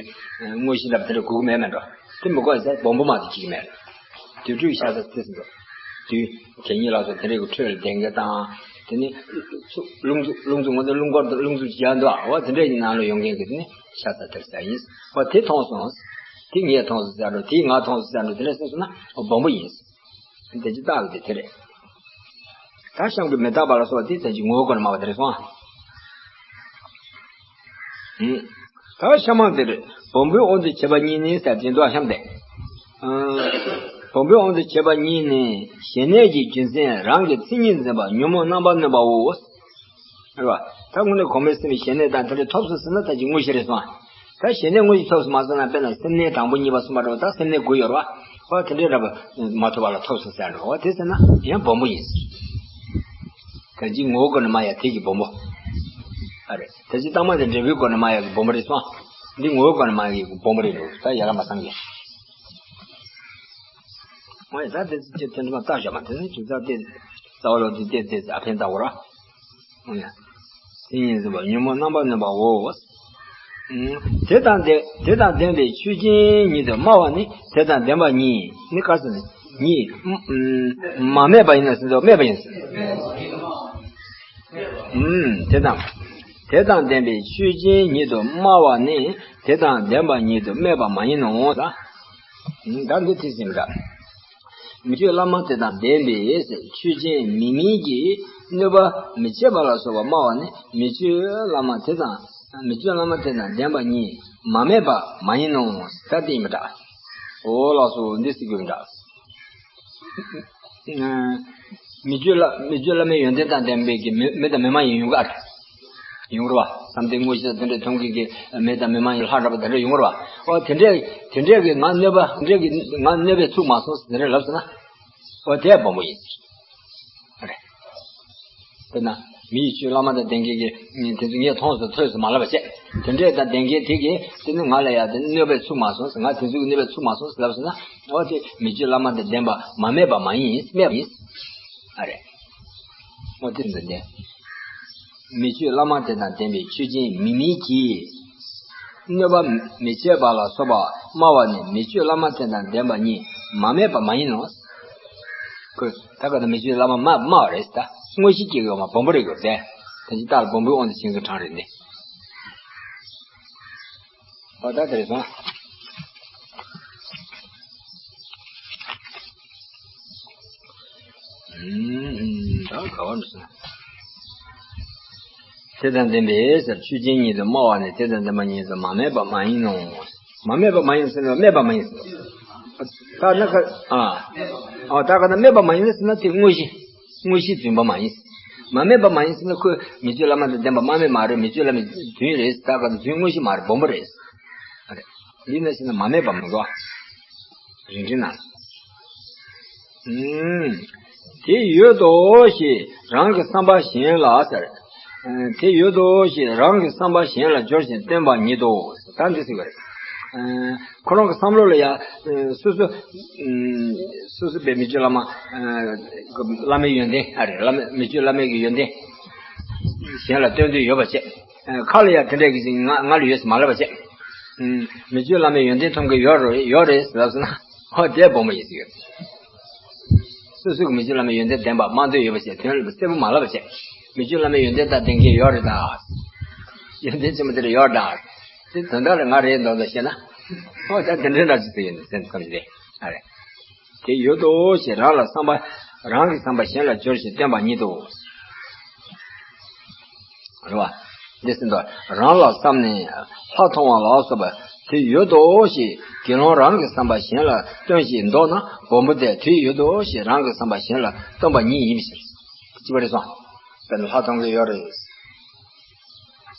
དངོས་གཞི་འདྲ་པོ་དེ་འདྲ་དགོས་ཀྱི་མེད་མེད་འགྲོ། དེ་མི་དགོས་ཟེར་སྦོམ་པོ་མ་གཏོགས་ཅིག་མེད། དུར་ཁྲོད་ཤ་ཟ་དེ་ཟེར་འགྲོ། དུས་དེ་ཉིད་ལ་སོགས་དེ་འདྲའི་གི་ཁྲོད་ལ་བསྡད་མཁན་དང་། དེ་ནི་རླུང་འཚུབ་རླུང་འཚུབ་ངོ་དེ་རླུང་སྐོར་དང་རླུང་འཚུབ་བརྒྱབ་འདུག་ཨ། འོ་དེ་འདྲའི་གི་ནང་ལ་ཡོང་མཁན་གི་དེ་ནི་ཤ་ཟ་དེར་ཟ་ཡིན། འོ་དེ་མཐོང་སོང་། དེ་ངས་མཐོང་སོང་ཟེར་འགྲོ། དེ་ང་མཐོང་སོང་ཟེར་འགྲོ། དེ་འདྲ་ཟེར་སོང་ན་འོ་སྦོམ་པོ་ཡིན། དེ་ཅི་རྟགས་ཀྱི་དེ་རེད། ད་གཤམ་གྱི་མི་རྟག་པ་ལ་སོགས་པ་དེ་ཙམ་གྱི་ངོ་བོ་ཀུན་ནས་སྨྲ་བ་དེ་རེད་སོང་ཨ། ད་གཤམ་མ་དེར་སྦོམ་པོའི་དབང་དུ་བྱས་པ་ཉིད་ནི་ཟེར་དེ་འདུག་གཤམ་དེ། སྦོམ་པོའི་དབང་དུ་བྱས་པ་ཉིད་ནི་ཞི་གནས་ཀྱི་རྒྱུ་མཚན་རང་གི་མཚན་ཉིད་འཛིན་པ་ཉོན་མོངས་རྣམ་པར་གནོན་པའོ། རེད་བ། ད་དངོས་གནས་གོང་མའི་སེམས་ཞི་གནས་དང་དེ་འདྲ་ཐོབ་སོང་ཟེར་ན་ད་ཅིག་དངོས་གཞི་རེད་སོང་ཨ། ད་ཞི་གནས་དངོས་གཞི་ཐོབ་སོང་མ་སོང་ན་དཔེར་ན་སེམས་གནས་དང་པོ་གཉིས་པ་གསུམ་པ་རེད་བ། ད་སེམས་གནས་དགུ་ཡོད་རེད་བ། ཨོ་དེ་འདྲའི་རབ་མ་ཐོབ་པ་ལ་ཐོབ་སོང་ཟེར་འགྲོ། ཨོ་དེ་ཟེར་ན་ཡང་སྦོམ་པོ་ཡིན། གང་ཅི་ངོ་བོ་སྒོ་ནས་སྨྲ་ཡ་དེ་གི་སྦོམ་པོ། ཨ་རེད། ད་ཅི་ལྟ་མ་དེ་འབྲས་བུའི་སྒོ་ནས་སྨྲ་ཡ་གི་སྦོམ་པོ་རེད་སོང་། འདི་ངོ་བོའི་སྒོ་ནས་སྨྲ་ཡ་གི་སྦོམ་པོ་རེད་འགྲོ། ད་ཡ་ར་མ་བསམ་གི། ཨོ་ཡ་ད་དེ་ཅི་དེ་འདྲ་མ་བཏགས་བཞག་མ་དེ་ནི་ཅུང་ཟད་དེ་རྩ་བ་ལོ་དེ་དེ་དེ་ཨ་ཕན་ད་འོ་ར། ཨོ་ཡ། དེ་ཉིད་འཛིན་པ་ཉོན་མོངས་རྣམ་པར་གནོན་པའོ། དེ་དང་ལྡན་དེ་དང་ལྡན་པའི་ཆོས་ཅན་ཉིད་དུ་སྨྲ་བ་ནི་དེ་དང་ལྡན་པ་ཉིད་ནི་བཀར་ཟིན་ཉིད། མ་སྨྲས་པ་ཡིན་ན་ཟིན་ཏོ་སྨྲས་པ་ཡིན་ཟིན། ཨུམ། དེ་དང་། དེ་དང་ལྡན་པའི་ཆོས་ཅན་ཉིད་དུ་སྨྲ་བ་ནི་དེ་དང་ལྡན་པ་ཉིད་དུ་སྨྲས་པ་མ་ཡིན་ནོ། ད་འདི་དེ་ཟིན་འདྲ། མི་ཆོས་བླ་མ་དེ་དང་ལྡན་པའི་ཆོས་ཅན་མིན་མིན་གྱི་གནོད་པ་མི་བྱེད་པ་ལ་སོགས་པ་སྨྲ་བ་ནི་མི་ཆོས་བླ་མ་དེ་དང་མི་ཆོས་བླ་མ་དེ་དང་ལྡན་པ་ཉིད་མ་སྨྲས་པ་མ་ཡིན་ནོ། ད་དེ་ཡིན་པ་འདྲ། འོ་ལགས་སོ། འདི་ཟེར་དགོས་འདྲ། མི་ཆོས་བླ་མི་ཆོས་བླ་མའི་ཡོན་ཏན་དང་ལྡན་པའི་གི་མི་མི་དང་མི་མ་ཡིན་ཡོང་གི་ཨ་རེད། ཡོང་གི་རེད་བ། བསམ་གཏན་དངོས་གཞི་དེ་འདྲའི་མཐོང་གི་གི་མི་དང་མི་མ་ཡིན་ལྷ་འདྲ་པོ་དེ་འདྲ་ཡོང་གི་རེད་བ། ཨོ་དེ་འདྲས་དེ་འདྲས་གི་ང་གནོད་པ་དེ་འདྲས་གི་ང་གནོད་པའི་ཚུགས་མ་སོང་ཟེར་དེ་འདྲས་ལབ་སོང་ན། ཨོ་དེ་སྦོམ་པོ་ཡིན་ཟེར། ཨ་རེད། དཔེར་ན། མི་ཡི་ཆོས་བླ་མ་དང་ལྡན་མཁན་གྱི་དེ་ཚོ་ངས་མཐོང་སོང་ཐོས་སོང་མ་ལབ་པ་བྱས། དེ་འདྲས་དང་ལྡན་མཁན་དེ་གིས་དེ་ནི་ང་ལ་ཡ་དེ་གནོད་པའི་ཚུགས་མ་སོང་ཟེར། ང་དེ་ཚོ་གི་གནོད་པའི་ཚུགས་མ་སོང་ཟེར་ལབ་སོང་ན། འོ་དེ་མི་ཆོས་བླ་མ་དང་ལྡན་པ་མ་སྨྲས་པ་མ་ཡིན་སྨྲས་པ་ཡིན། ཨ་རེད། འོ་དེ་འདི་ནས། མི་ཆོས་བླ་མ་དེ་དང་ལྡན་པའི་ཆོས་ཅན་མིན་མིན་གྱིས། གནོད་པ་མི་བྱེད་པ་ལ་སོགས་པ་སྨྲ་བ་ནི་མི་ཆོས་བླ་མ་དེ་དང་ལྡན་པ་ཉིད་མ་སྨྲས་པ་མ་ཡིན་ནོ། ཁོས་ད་ག་ད་མི་ཆོས་བླ་མ་སྨྲ་སྨྲ་བ་རེད་ད། དངོས་གཞི་སྐྱེ་གི་ཡོད་མ་སྦོམ་པོ་རེད་གི་རེད། དེ་ཅི་ལྟར་སྦོམ་པོའི་དབང་དུ་བྱེད་ཀྱི་གྲངས་རེད་འདི། ཨོ་ད་དེ་རེད་སོང་། ཨུམ། ད་ག་བ་འདྲ་སོང་། དེ་དང་ལྡན་པའི་ཟེར་ཆོས་ཅན་ཉིད་དུ་སྨྲ་བ་ནི་དེ་དང་ལྡན་པ་ཉིད་དུ་མ་སྨྲས་པ་མ་ཡིན་ནོ། མ་སྨྲས་པ་མ་ཡིན་ཟེར་ན་སྨྲས་པ་མ་ཡིན་ཟེར། ད་ན་ཁ་ཨ། ཨ་ད་ག་ན་སྨྲས་པ་མ་ཡིན་ཟེར་ན་དེ་དངོས་གཞི། དངོས་གཞི་རྫུན་པ་མ་ཡིན། མ་སྨྲས་པ་མ་ཡིན་ཟེར་ན་ཁོས་མི་ཆོས་བླ་མ་དང་ལྡན་པ་སྨྲ་མི་མ་རེད། མི་ཆོས་བླ་མའི་རྫུན་རེད། ད་ག་ན་རྫུན་དངོས་གཞི་མ་རེད། སྦོམ་པོ་རེད། ཨ་རེད། འདི་ན་ཟེར་ན་མ་སྨྲས་པ་མི་འགྲོ། རིང་འདྲི་ན། ཨུམ། དེ་ཡོད་དོ་ཞེས་རང་གི་བསམ་པ་གཞན་ལ་ཟེར། ཨ་དེ་ཡོད་དོ་ཞེས་རང་གི་བསམ་པ་གཞན་ལ་སྦྱོར་ཞིང་སྟོན་པ་ཉིད་དོ། ད་འདི་ཟེར་བ་རེད། ཨ་ཁོ་རང་གི་བསམ་བློ་ལ་ཡ། ཨ་སོ་སོ། ཨུམ། སོ་སོ་པའི་མི་ཆོས་བླ་མ། ཨ་བླ་མའི་ཡོན་ཏན་ཨ་རེད། བླ་མ་མི་ཆོས་བླ་མའི་གི་ཡོན་ཏན་གཞན་ལ་སྟོན་འདོད་ཡོད་པ་བྱས། ཨ་ཁ་ལ་ཡ་དེ་འདྲས་ཀྱི་ང་ང་ལ་ཡོད་ཟེར་མ་ལབ་པ་བྱས། ཨུམ། མི་ཆོས་བླ་མའི་ཡོན་ཏན་མཐོང་གི་ཡོད་རེད་ཡོད་རེད་ལབ་སོང་ན། ཧོ་དེ་སྦོམ་པོ་ཡིན་ཟེར་གྱི་ཡོད། སོ་སོ་གི་མི་ཆོས་བླ་མའི་ཡོན་ཏན་ལྡན་པ་སྨྲ་འདོད་ཡོད་པ་བྱས། དོན་ལ་གསལ་པོ་མ་ལབ་པ་བྱས། མི་ཆོས་བླ་མའི་ཡོན་ཏན་དང་ལྡན་མཁན་ཡོད་རེད་ད། ཡོན་ཏན་ཆེན་པོ་དེ་འདྲ་ཡོད་ད། དེ་དོན་དག་ལ་ང་རེད་མདོག་མདོག་བཤད་ན། ཧོ་ད་དེ་འདྲ་འདྲ་ཅིག་ཟེར་ཡོད་ནི་སེམས་ཙམ་ཞིག་རེད། ཨ་རེད། དེ་ཡོད་དོ་ཞེས་རང་ལ་བསམ་པ། རང་གི་བསམ་པ་གཞན་ལ་སྦྱོར་ཞིང་སྟོན་པ་ཉིད་དོ། རེད་བ། འདི་ཟིན་ཏོ། རང་ལ་བསམ་ནས་ལྷ་མཐོང་བ་ལ་སོགས་པ་དེ་ཡོད་དོ་ཞེས་དགེ་སློང་རང་གི་བསམ་པ་གཞན་ལ་སྟོན་ཞིང་འདོགས་ན་སྦོམ་པོ་དེ་དེ་ཡོད་དོ་ཞེས་རང་གི་བསམ་པ་གཞན་ལ་སྟོན་པ་ཉིད་ཡིན་པའི་ཕྱིར། ཅི་བ་རེད་སོང་། དཔེར་ན་ལྷ་མཐོང་གི་ཡོད་རེད།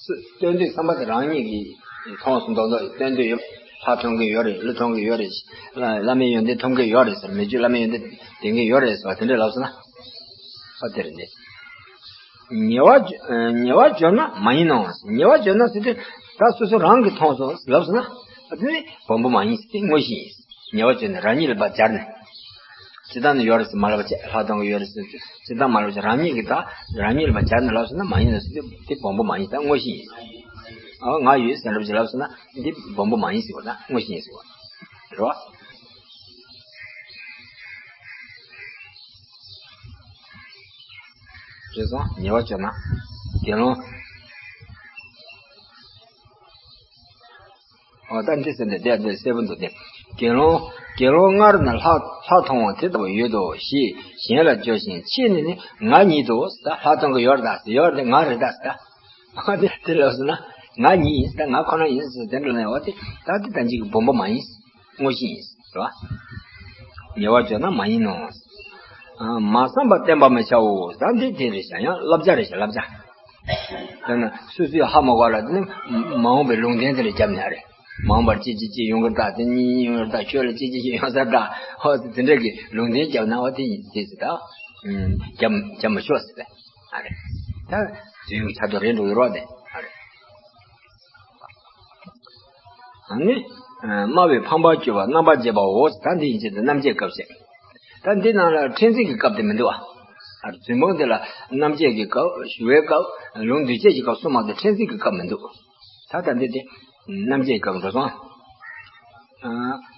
སུ་སྟོན་དུས་བསམ་པ་དེ་རང་ཉིད་ཀྱིས་མཐོང་སོང་མདོག་མདོག་སྟོན་དུས་ཡོད། ལྷ་མཐོང་གི་ཡོད་རེད། ཀླུ་མཐོང་གི་ཡོད་རེད། བླ་བླ་མའི་ཡོན་ཏན་མཐོང་གི་ཡོད་རེད་ཟེར། མི་རྒྱུད་བླ་མའི་ཡོན་ཏན་ལྡན་གི་ཡོད་རེད་ཟེར་བ་དེ་འདྲས་ལབ་སོང་ན། ཨ་དེ་རེད་འདི། ཉེ་བར་ཉེ་བར་སྦྱོར་ན་མ་ཡིན་ནོ། ཉེ་བར་སྦྱོར་ན་ཟེར་དུས་ད་སོ་སོ་རང་གིས་མཐོང་སོང་ལབ་སོང་ན། ཨ་དེ་ནི་སྦོམ་པོ་མ་ཡིན། དེ་དངོས་གཞི་ཡིན། ཉེ་བར་སྦྱོར་ན་རང་ཉིད་ལ་ཕར་སྦྱར་ནས། ཇི་ལྟར་ནི་ཡོད་རེད་ཟེར་མ་ལབ་པ་བྱས། ལྷ་མཐོང་གི་ཡོད་རེད་ཟེར་ཇི་ལྟར་མ་ལབ་བྱས། རང་ཉིད་ཀྱིས་ད་རང་ཉིད་ལ་ཕར་སྦྱར་ནས་ལབ་སོང་ན་མ་ཡིན་ནོ་ཟེར་དུས་དེ་སྦོམ་པོ་མ་ཡིན། ད་དངོས་གཞི་ཡིན། ཨ་ང་ཡོད་ཟེར་ལབ་བྱས་ལབ་སོང་ན་འདི་སྦོམ་པོ་མ་ཡིན་ཟེར་བ་ད་དངོས་གཞི་ཡིན་ཟེར་བ་རེད་བ། རེད་སོང་། ཉེ་བར་སྦྱོར་ན། དགེ་སློང་། འོ་ད་འདི་ཟེར་ནས་བསྡད་འདི་གསལ་པོ་འདུག་སྟེ། དགེ་སློང་དགེ་སློང་སྔར་ནི་ལྷ་ལྷ་མཐོང་བ་དེ་ལྟ་བུ་ཡོད་དོ་ཞེས་གཞན་ལ་སྦྱོར་ཞིང་ཕྱིས་ནི་ནི་ང་ཉིད་དོ། ད་ལྷ་མཐོང་གི་ཡོད་རེད་ད་ཟེར། ཡོད་རེད་ད་ང་རེད་ད་ཟེར་ད། འོ་དེ་དེ་ལབ་སོང་ན་ང་ཉིད་ཡིན་ཟེར་ད། ང་ཁོ་ན་ཡིན་ཟེར་དེ་འདྲ་ནས་འོ་དེ་ད་དེ་ད་ཅིག་སྦོམ་པོ་མ་ཡིན། དངོས་གཞི་ཡིན་ཟེར་བ། ཉེ་བར་སྦྱོར་ན་མ་ཡིན་ནོ། མ་བསམ་པ་བསྟན་པར་མི་བྱའོ། ད་འདི་དེ་རེད་བྱ་ཡང་བསླབ་བྱ་རེད་བྱ་བསླབ་བྱ། དེ་ནི་སོ་སོའི་ཧ་མ་གོ་ལ་དེ་ནི་མ་འོངས་པའི་ལུང་བསྟན་དེ་ལ་རྒྱབ་ནས་རེད། མ་འོངས་པར་ཅི་ཅི་ཅི་ཡོང་གི་རེད་ད། དེ་གཉིས་ཡོང་གི་རེད་ད། ཁྱོད་ལ་ཅི་ཅི་ཅི་ཡོང་ས་རེད་ད། ཧོ་དེ་འདྲ་གི་ལུང་བསྟན་རྒྱབ་ན་འོ་དེ་ཡིན་དེ་ཟེར་ད། རྒྱབ་རྒྱབ་མི་ཆོག་ཟེར་ད། ཨ་རེད། ད་དུས་ཡུན་ཆ་དོ་རེད་འགྲོ་གི་རོགས་དེ་ཨ་རེད། ཨ་ནི། སྨྲ་བའི་ཕམ་པར་གྱུར་པ་རྣམ་པར་འབྱེད་པའོ། ད་འདི་ཡིན་ཕྱིར་དུ་རྣམ་འབྱེད་སྐབས་བཤད། ད་འདི་ནང་ལ་ཕྲན་ཚེགས་ཀྱི་སྐབས་དེ་མི་འདུག་ཨ། རྫུན་འབུམ་འདི་ལ་རྣམ་འབྱེད་ཀྱི་སྐབས་ཞུ་བའི་སྐབས་ལུང་འདུས་བྱས་ཀྱི་སྐབས་གསུམ་མ་གཏོགས་ཕྲན་ཚེགས་ཀྱི་སྐབས་མི་འདུག་ད་ད་འདི་དེ་རྣམ་འབྱེད་སྐབས་འགྲོ་སོང་།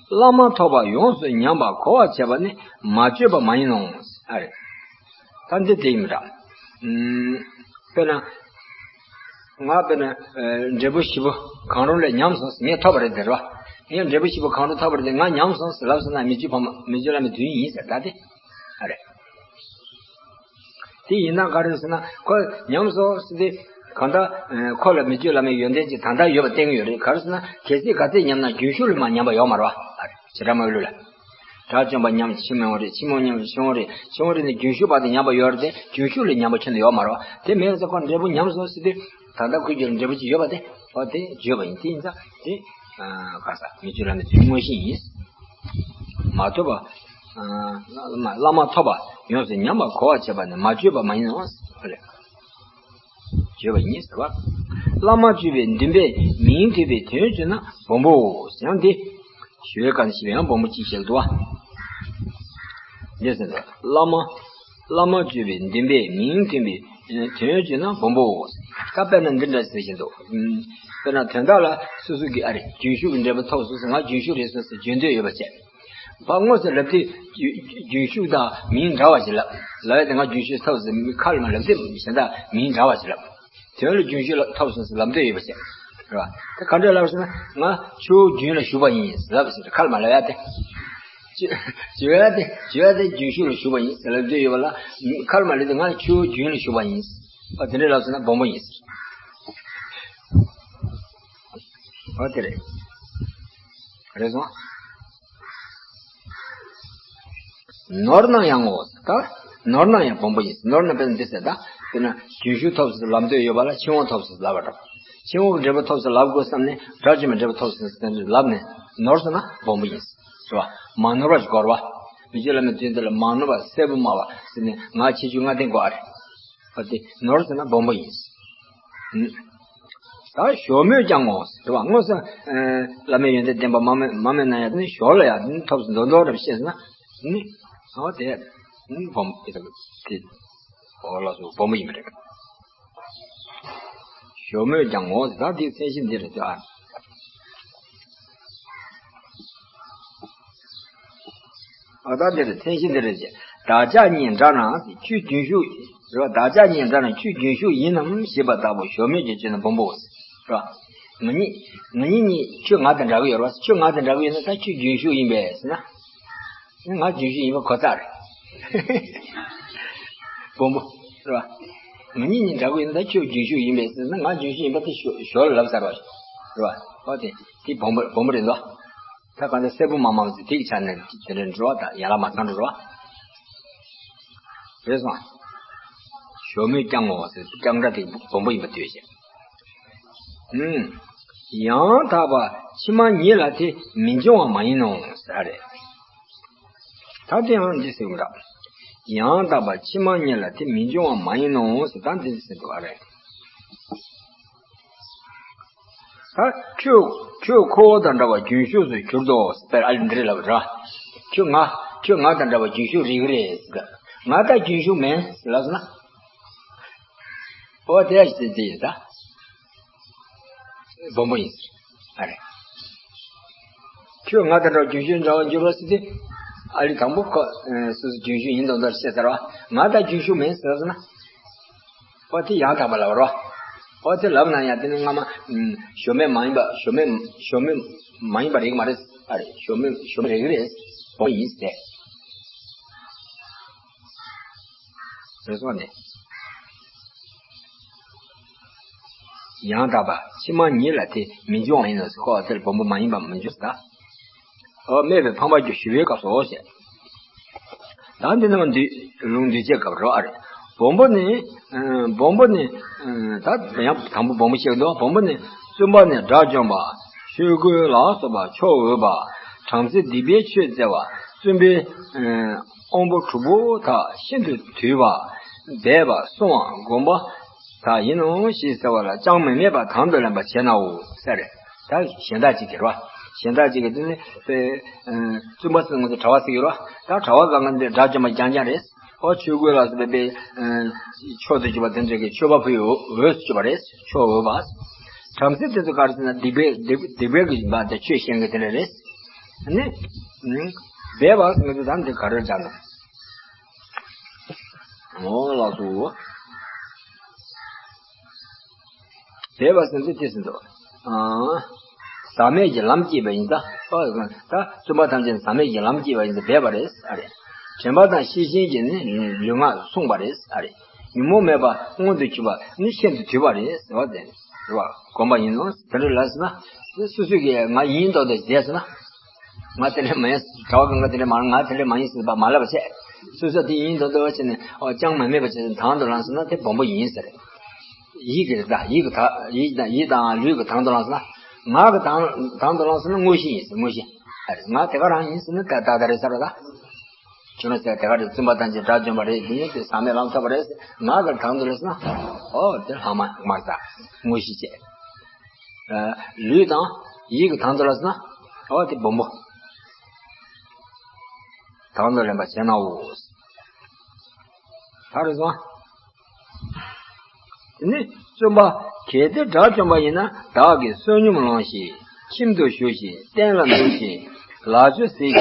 བླ་མ་ཐོབ་པ་ཡོངས་སུ་ཉམས་པ་གོ་བར་བྱེད་པ་ནི་མ་བཅོས་པ་མ་ཡིན་ནོ། ཨ་རེད། ད་འདི་དེ་ཡིན་པ་འདྲ། དཔེར་ན། ང་དཔེར་ན་འབྲས་བུ་བཞི་པོ་གང་རུང་ལས་ཉམས་སོང་ཟེར། ངས་ཐོབ་པ་རེད་དེ་རེད་བ། ངས་འབྲས་བུ་བཞི་པོ་གང་རུང་ཐོབ་པ་རེད་དེ་ང་ཉམས་སོང་ཟེར་ལབ་སོང་ན་མི་རྒྱུད་ཕ་མ་མི་རྒྱུད་བླ་མའི་དོན་ཡིན་ཟེར་ད་དེ། ཨ་རེད། དེ་ཡིན་ན་ག་རེ་ཟེར་ན་ཁོ་ཉམས་སོང་ཟེར་དེ་གང་ལྟར་ཁོ་ལ་མི་རྒྱུད་བླ་མའི་ཡོན་ཏན་ཅིག་ད་ལྟ་ཡོད་པ་བསྟན་གྱི་ཡོད་རེད། ག་རེ་ཟེར་ན་གལ་སྲིད་ག་ཚད་ཉམས་ན་རྒྱུན་ཞུགས་ལ་མ་ཉམས་པ་ཡོད་མ་རེད་བ། ཨ་རེད། བྱེ་བྲག་སྨྲ་བའི་ལུགས་ལ། དགྲ་བཅོམ་པ་ཉམས་ཕྱི་མ་འོང་རེད། ཕྱི་མ་ཉམས་ཕྱི་མ་འོང་རེད། ཕྱི་མ་འོང་རེད་ནས་རྒྱུན་ཞུགས་བར་དུ་ཉམས་པ་ཡོད་རེད་དེ་རྒྱུན་ཞུགས་ལ་ཉམས་པ་ཁྱོན་ནས་ཡོད་མ་རེད་བ། དེ་མེད་ཙང་ཁོ་འབྲས་བུ་ཉམས་སོང་ཟེར་དུས་ད་ལྟ་ཁོའི་རྒྱུད་ལ་འབྲས་བུ་ཅིག་ཡོད་པ་དེ་ཨོ་དེ་བརྗོད་པ་ཡིན། དེ་ཡིན་ཙང་དེ་ག་ས་མི་རྒྱུད་བླ་མའི་དོན་དངོས་གཞི་ཡིན། མ་ཐོབ་པ། བླ་མ་ཐོབ་པ་ཡོངས་སུ་ཉམས་པ་གོ་བར་བྱེད་པ་ནི་མ་བརྗོད་པ་མ་ཡིན་ནོ། བརྗོད་པ་ཡིན་ཟེར་བ། བླ་མ་བརྗོད་པའི་འདུན་པས་མིང་ཐོས་པའི་དོན་བརྗོད་ན་སྦོམ་པོའོ། ཡང་འདི་ཞུ་བའི་སྐབས་ནས་ཞེས་པའི་ཡང་སྦོམ་པོ་གཅིག་བཤད་འདུག་བ། འདི་ཟེར་འདུག་བླ་མ། བླ་མ་བརྗོད་པའི་འདུན་པས་མིང་ཐོས་པའི་དོན་བརྗོད་ན་སྦོམ་པོའོ། ད་དཔེར་ན་འདི་འདྲ་ཟེར་བཞིན་འདུག་དཔེར་ན་དོན་དག་ལ་སོ་སོ་གིས་ཨ་རེ་རྒྱུན་ཞུགས་ཀྱི་འབྲས་བུ་ཐོབ་སོང་ཟེར་ང་རྒྱུན་ཞུགས་རེད་སོང་ཟེར་བརྗོད་འདོད་ཡོད་པ་བྱས། ཕར་དངོས་སུ་ལབ་དུས་རྒྱུན་ཞུགས་དང་མིང་འདྲ་བ་ཞིག་ལབ། ལབ་ཡ་དེ་ང་རྒྱུན་ཞུགས་ཐོབ་ཟེར་མི་ཁ་ལ་མ་ལབ་དུས་གཞན་དག་མིང་འདྲ་བ་ཞིག་ལབ། དོན་ལ་རྒྱུན་ཞུགས་ལ་ཐོབ་སོང་ཟེར་ལབ་འདོད་ཡོད་པ་བྱས། རེད་བ། དེ་ག་འདྲ་ལབ་ཟེར་ན་ང་ཆུ་བོ་རྒྱུན་ལ་ཞུགས་པ་ཡིན་ཟེར་ལབ་ཟེར་ཁ་ལ་མ་ལབ་ཡ་དེ། བརྗོད་ཡ་དེ་བརྗོད་ཡ་དེ་རྒྱུན་ཞུགས་ལ་ཞུགས་པ་ཡིན་ཟེར་ལབ་འདོད་ཡོད་པ་ལ་ཁ་ལ་མ་ལབ་དུས་ང་ཆུ་བོ་རྒྱུན་ལ་ཞུགས་པ་ཡིན། ཨ་དེ་འདྲ་ལབ་ཟེར་ན་སྦོམ་པོ་ཡིན་ཟེར། ཨོ་དེ་རེད། རེད་སོང་། ནོར་ན་ཡང་ངོ་། ད་ནོར་ན་ཡང་སྦོམ་པོ་ཡིན། ནོར་ན་དཔེར་ན་འདི་ཟེར་ད། དཔེར་ན་རྒྱུན་ཞུགས་ཐོབ་ཟེར་ལབ་འདོད་ཡོད་པ་ལ་ཕྱིར་འོང་ཐོབ་ཟེར་ལབ་པ་འདྲ། ཕྱིར་འོང་གི་འབྲས་བུ་ཐོབ་ཟེར་ལབ་དགོས་བསམ་ནས་དགྲ་བཅོམ་པའི་འབྲས་བུ་ཐོབ་ཟེར་དེ་འདྲ་ལབ་ནས་ནོར་སོང་ན་སྦོམ་པོ་ཡིན། རེད་བ། མ་ནོར་བ་ཞིག་དགོས་རེད་བ། མི་རྒྱུད་བླ་མའི་དོན་དེ་ལ་མ་ནོར་བ་གསལ་པོ་སྨྲ་བ་ཟེར་ནས་ང་ཆེ་ཆུང་ལྔ་ལྡན་དགོས་ཨ་རེད། བ་དེ་ནོར་ཟེར་ན་སྦོམ་པོ་ཡིན། ད་ཞོ་མོད་ཀྱང་ངོ་། དེ་བ་དངོས་སུ་བླ་མའི་ཡོན་ཏན་ལྡན་པ་མ་སྨོས་མ་སྨོས་ན་ཡང་དེ་ནི་ཞོ་ལ་ཡང་དེ་ནི་ཐོབ་ཟིན་མདོག་མདོག་རེ་བཤད་ཟིན་ན་ནི་ཨོ་དེ་ནི་སྦོམ་དེ་དེ་ཨོ་ལ་སོ་སྦོམ་པོ་ཡིན་པ་རེད། ཞོ་མོད་ཀྱང་ངོ་ཟེར་ད་དེའི་མཚན་གཞི་འདི་རེད་དེ་ཨ། ཨ་ད་འདིར་མཚན་གཞི་འདི་རེད་ཅེ། བདག་ཅག་གཉིས་འདྲ་ན་ཆོས་རྒྱུན་ཞུགས་རེད་བ། བདག་ཅག་གཉིས་འདྲ་ན་ཆོས་རྒྱུན་ཞུགས་ཡིན་ནམ་ཞེས་པ་ལྟ་བུ་ཞོ་མོད་ཀྱི་སྤྱོད་ན་སྦོམ་པོ་རེད་བ། ང་གཉིས་ང་གཉིས་གཉིས་ཁྱོད་ང་དང་འདྲ་གི་ཡོད་རེད་བ། ཁྱོད་ང་དང་འདྲ་གི་ཡོད་ན་ད་ཁྱོད་རྒྱུན་ཞུགས་ཡིན་པས་ཟེར་ན། ང་རྒྱུན་ཞུགས་ཡིན་པ་གོ་ཚར་རེད། སྦོམ་པོ་རེད་བ། ང་གཉིས་གཉིས་འདྲ་གི་ཡོད་ན་ད་ཁྱོད་རྒྱུན་ཞུགས་ཡིན་པས་ཟེར་ན་ང་རྒྱུན་ཞུགས་ཡིན་པ་དེ་ཞོ་ཞོ་ལ་ལབ་ཚར་བ་རེད་བ། ཨོ་དེ་དེ་སྦོམ་པོ་སྦོམ་པོ་རེད་འདུག་ད་གང་ལྟར་གསལ་པོ་མ་སྨྲ་བ་ཟེར་དེ་གི་ཆ་ནས་དེ་འདྲ་འགྲོ་བ་དང་ཡན་ལག་མ་ཚང་འགྲོ་བ། རེད་སོང་། ཞོ་མོད་ཀྱང་ངོ་ཟེར་ཀྱང་སྒྲ་དེ་སྦོམ་པོ་ཡིན་པ་ལྟོས་ཤིག་ཨུམ། ཡང་དག་པ་ཕྱི་མ་ཉིད་ལ་དེ་མི་འབྱུང་བ་མ་ཡིན་ནོ་ཟེར་རེད། ད་དེ་ཡང་འདི་ཟེར་བ་འདྲ། ཡང་དག་པ་ཕྱི་མ་ཉིད་ལ་དེ་མི་འབྱུང་བ་མ་ཡིན་ནོ་ཟེར་ད་འདི་ཟེར་འདུག་བ་རེད། ད་ཁྱོད་ཁྱོད་ཁོ་བོ་དང་འདྲ་བ་རྒྱུན་ཞུགས་སུ་གྱུར་ཏོ་ཟེར་ཨ་ལི་འདི་རེད་ལབ་ར། ཁྱོད་ང་ཁྱོད་ང་དང་འདྲ་བ་རྒྱུན་ཞུགས་རིགས་རེད་ཟེར། ང་ད་རྒྱུན་ཞུགས་མིན་ཟེར་ལབ་སོང་ན། ཨོ་དེ་ཡ་ཞིག་དེ་ཡིན་ད། སྦོམ་པོ་ཡིན་ཟེར། ཨ་རེ། ཁྱོད་ང་དང་འདྲ་བ་རྒྱུན་ཞུགས་འདྲ་བ་འགྱུར་བ་ཟེར་དུས། ཨ་ལི་དང་པོ་ཁོ་སོ་སོ་རྒྱུན་ཞུགས་ཡིན་མདོག་མདོག་བཤད་ཚར་བ། ང་ད་རྒྱུན་ཞུགས་མིན་ཟེར་ཟེར་ན། ཨོ་དེ་ཡང་དག་པ་ལབ་རོ། ཨོ་དེ་ལབ་ན་ཡང་དེ་ནི་སྔ་མ་ཞོ་མོད་མ་ཡིན་པ་ཞོ་མོད་ཞོ་མོད་མ་ཡིན་པ་རིགས་མ་རེད། ཨ་རེ་ཞོ་མོད་ཞོ་མོད་རིགས་རེད། སྦོམ་ཡིན་ཟེར། རེད་སོང་ནས། ཡང་དག་པ་ཕྱི་མ་ཉིད་ལ་དེ་མི་འབྱུང་བ་ཡིན་ནོ་ཟེར་ཁོ་དེར་སྦོམ་པོ་མ་ཡིན་པ་མི་འབྱུང་ཟེར། ཨོ་སྨྲས་པའི་ཕམ་པ་རྒྱུ་ཞི་བའི་སྐབས་སུ་ཟེར། ད་འདི་ནང་འདུས་ལུང་འདུས་བྱས་སྐབས་རོ་ཨ་རེ། སྦོམ་པོ་ནི། སྦོམ་པོ་ནི། ད་ཡང་དང་པོ་སྦོམ་པོ་བཤད་འདུག་སྦོམ་པོ་ནི། བཙུན་པ་ནི་དགྲ་བཅོམ་པ། ཆོས་གོས་ལ་སོགས་པ་མཆོག་འོས་པ། བྲམ་ཟེ་སྡིག་པའི་ཆོས་བཙལ་བ། བཙུན་པའི། དབང་པོ་དྲུག་པོ་དག་ཤིན་ཏུ་དུལ་བ། སྦས་པ་བསྲུང་བ་སྒོམ་པ་དག་ཡིན་ནོ་ཞེས་ཟེར་བ་ལ་ཅང་མི་སྨྲས་པ་དང་དུ་ལེན་པར་བྱེད་ནའོ་ཟེར། ད་གཞན་དག་ཅིག་གིས་རོ། གཞན་དག་ཅིག་གིས་དེ་ནི་བཙུན་པ་ཟེར་ང་ཚོ་གྲྭ་པ་ཟེར་གྱི་རོ། ད་གྲྭ་པ་གང་ག་འདི་དགྲ་བཅོམ་པ་རྐྱང་རྐྱང་རེད། ཨོ་ཆོས་གོས་ལ་སོགས་པའི་མཆོག་ཏུ་གྱུར་པ་དེ་འདྲ་གི་མཆོད་པ་ཕུལ་འོས་སུ་གྱུར་པ་རེད། མཆོག་འོས་པ། བྲམ་ཟེ་དེ་ཚོ་ག་རེ་ཟེར་ན་སྡིག་པའི་སྡིག་སྡིག་པའི་གི་ཡིན་པ་དེ་ཆོས་བཤད་མཁན་དེ་འདྲ་རེད། ནི། སྦས་པ་ཟེར་མཁན་དེ་ད་འདི་ག་རེར་སྦྱར་ན། ཨོ་ལགས་སོ། སྦས་པ་ཟེར་དུས་དེ་ཟེར་འདུག་ཨ། ཟག་མེད་ཀྱི་ལམ་སྐྱེས་པ་ཡིན་ཙང་། ཨ། ད་བཙུན་པ་ཐམས་ཅད་ཟག་མེད་ཀྱི་ལམ་སྐྱེས་པ་ཡིན་ཙང་སྦས་པ་རེད། ཨ་རེད། དྲན་པ་དང་ཤེས་བཞིན་གྱིས་ནི་ལུས་ངག་བསྲུངས་པ་རེད། ཨ་རེད། ཉོན་མོངས་མེད་པ་མངོན་དུ་གྱུར་པ་ནི་ཤིན་ཏུ་དུལ་བ་རེད་ཟེར་བ་དེ་རེད་བ། སྒོམ་པ་ཡིན་ནོ། དེ་འདྲ་ལ་ཟེར་ན། སོ་སོ་གིས་ང་ཡིན་མདོག་མདོག་བྱས་ཟེར་ན། ང་དེ་འདྲ་མ་ཡིན། གྲྭ་པ་གང་ག་དེ་འདྲ་མ། ང་དེ་འདྲ་མ་ཡིན་ཟེར་བ་མ་ལབ་པ་བྱས། སོ་སོ་དེ་ཡིན་མདོག་མདོག་བྱས་ནས། ཨོ། ཅང་མ་སྨྲས་པ་བྱས་ནས་དང་དུ་བླངས་ཟེར་ན་དེ་སྦོམ་པོ་ཡིན་ཟེར། ཡིད་ཀྱི་རེད་ད། ཡིད་ཀྱི་དག་ཡིད་དང་། ཡིད་དང་ལུས་ཀྱི་དང་དུ་བླངས་ཟེར་ན། ངག་གི་དང་། དང་དུ་བླངས་ཟེར་ན་དངོས་གཞི་ཡིན་ཟེར། དངོས་གཞི། ཨ་རེད། ང་དེ་ག་རང་ཡིན་ཟེར་ན་ད་ད་ད་རེད་ཟེར་བ་ད། ཁྱོད་རང་ཟེར་དེ་ག་རེད། བཙུན་པ་ཐམས་ཅད་དགྲ་བཅོམ་པ་རེད། འདི་ཉིད་དུ་ཟག་མེད་ལམ་ཐོབ་པ་རེད་ཟེར། ངག་གི་དང་དུ་ལ་ཟེར་ན། ཨོ། དེ་ལྷག་མ་མ་ཟ། དངོས་གཞི་བྱས། ཨ། ལུས་དང་ཡིད་ཀྱི་དང་དུ་ལ་ཟེར་ན། ཨོ། དེ་སྦོམ་པོ། དང་དུ་ལེན་པ་བྱས་ནའོ། ད་རེས་སོང་། དེ་ནས་བཙུན་པ། གལ་ཏེ་དགྲ་བཅོམ་པ་ཡིན་ན། བདག་གིས་བསོད་སྙོམས་ལོངས་ཤིག་ཁྱིམ་དུ་བཞུགས་ཤིག་སྟན་ལ་འདུག་ཤིག་ལག་མཆོད་ཟོས་ཤིག་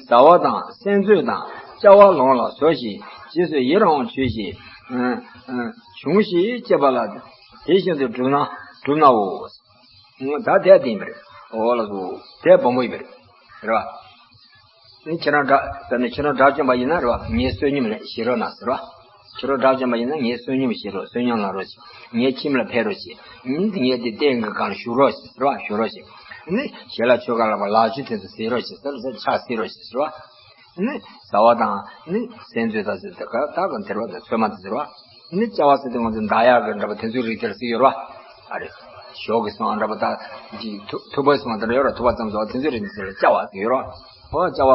བཟའ་བ་དང་གསོལ་མཆོད་དང་བཅའ་བ་ལོངས་ལ་ཟོ་ཞིག་རྗེས་སུ་ཡི་རང་བ་བྱོས་ཤིག་ཨ། ཨ། བྱུང་ཞིག་ཅེས་པ་ལ། དེ་བཞིན་དུ་བསྒྲུབས་ན། བསྒྲུབས་ནའོ། ད་དེ་དེ་ཡིན་པ་རེད། འོ་ལགས་སོ། དེ་སྦོམ་པོ་ཡིན་པ་རེད། རེད་བ། ཨ་ནི་ཁྱེད་རང་དགྲ། ད་ནི་ཁྱེད་རང་དགྲ་བཅོམ་པ་ཡིན་ན་རེད་བ། ངའི་བསོད་སྙོམས་ལ་བཞེས་རོགས་གནང་ཟེར་བ། ཁྱེད་རང་དགྲ་བཅོམ་པ་ཡིན་ན་ངའི་བསོད་སྙོམས་བཞེས་རོགས། བསོད་སྙོམས་གནང་རོགས་ཞེས། ངའི་ཁྱིམ་ལ་ཕེབས་རོགས་ཞེས། ཨ་ནི་ངའི་དེ་སྟན་གྱི་སྒང་ལ་བཞུགས་རོགས་ཞེས་ཟེར་བ། བཞུགས་རོགས་ཞེས། ཨ་ནི་ཞལ་ལག་མཆོད་ག་ལ་བ། ལག་མཆོད་དེ་ཚོ་ཟོས་རོགས་ཞེས་ཟེར་ཟེར། ཕྱག་བསིལ་རོགས་ཞེས་ཟེར་བ། ནི་བཟའ་བ་དང་ནི་གསོལ་མཆོད་དང་ཟེར་ཏེ་ག་ད་གང་ཐེར་བ་དང་ཚོད་མ་དང་ཟེར་བ། ནི་བཅའ་བ་ཟེར་ཏེ་ང་ཚོ་མདའ་ཡག་གི་འདྲ་པོ་དེ་ཚོའི་རིགས་དེ་ལ་ཟེར་ཡོད་རེད་བ། ཨ་རེ། ཞོག་གི་སོང་འདྲ་པོ་ད། འདི་ཐུ་ཐུ་བ་སོང་དེ་འདྲ་ཡོད་རེད། ཐུ་བ་ཙམ་ཟེར་བ་དེ་ཚོའི་རིགས་དེ་ལ་བཅའ་བ་ཟེར་ཡོད་རེད་བ། ཨོ། བཅའ་བ་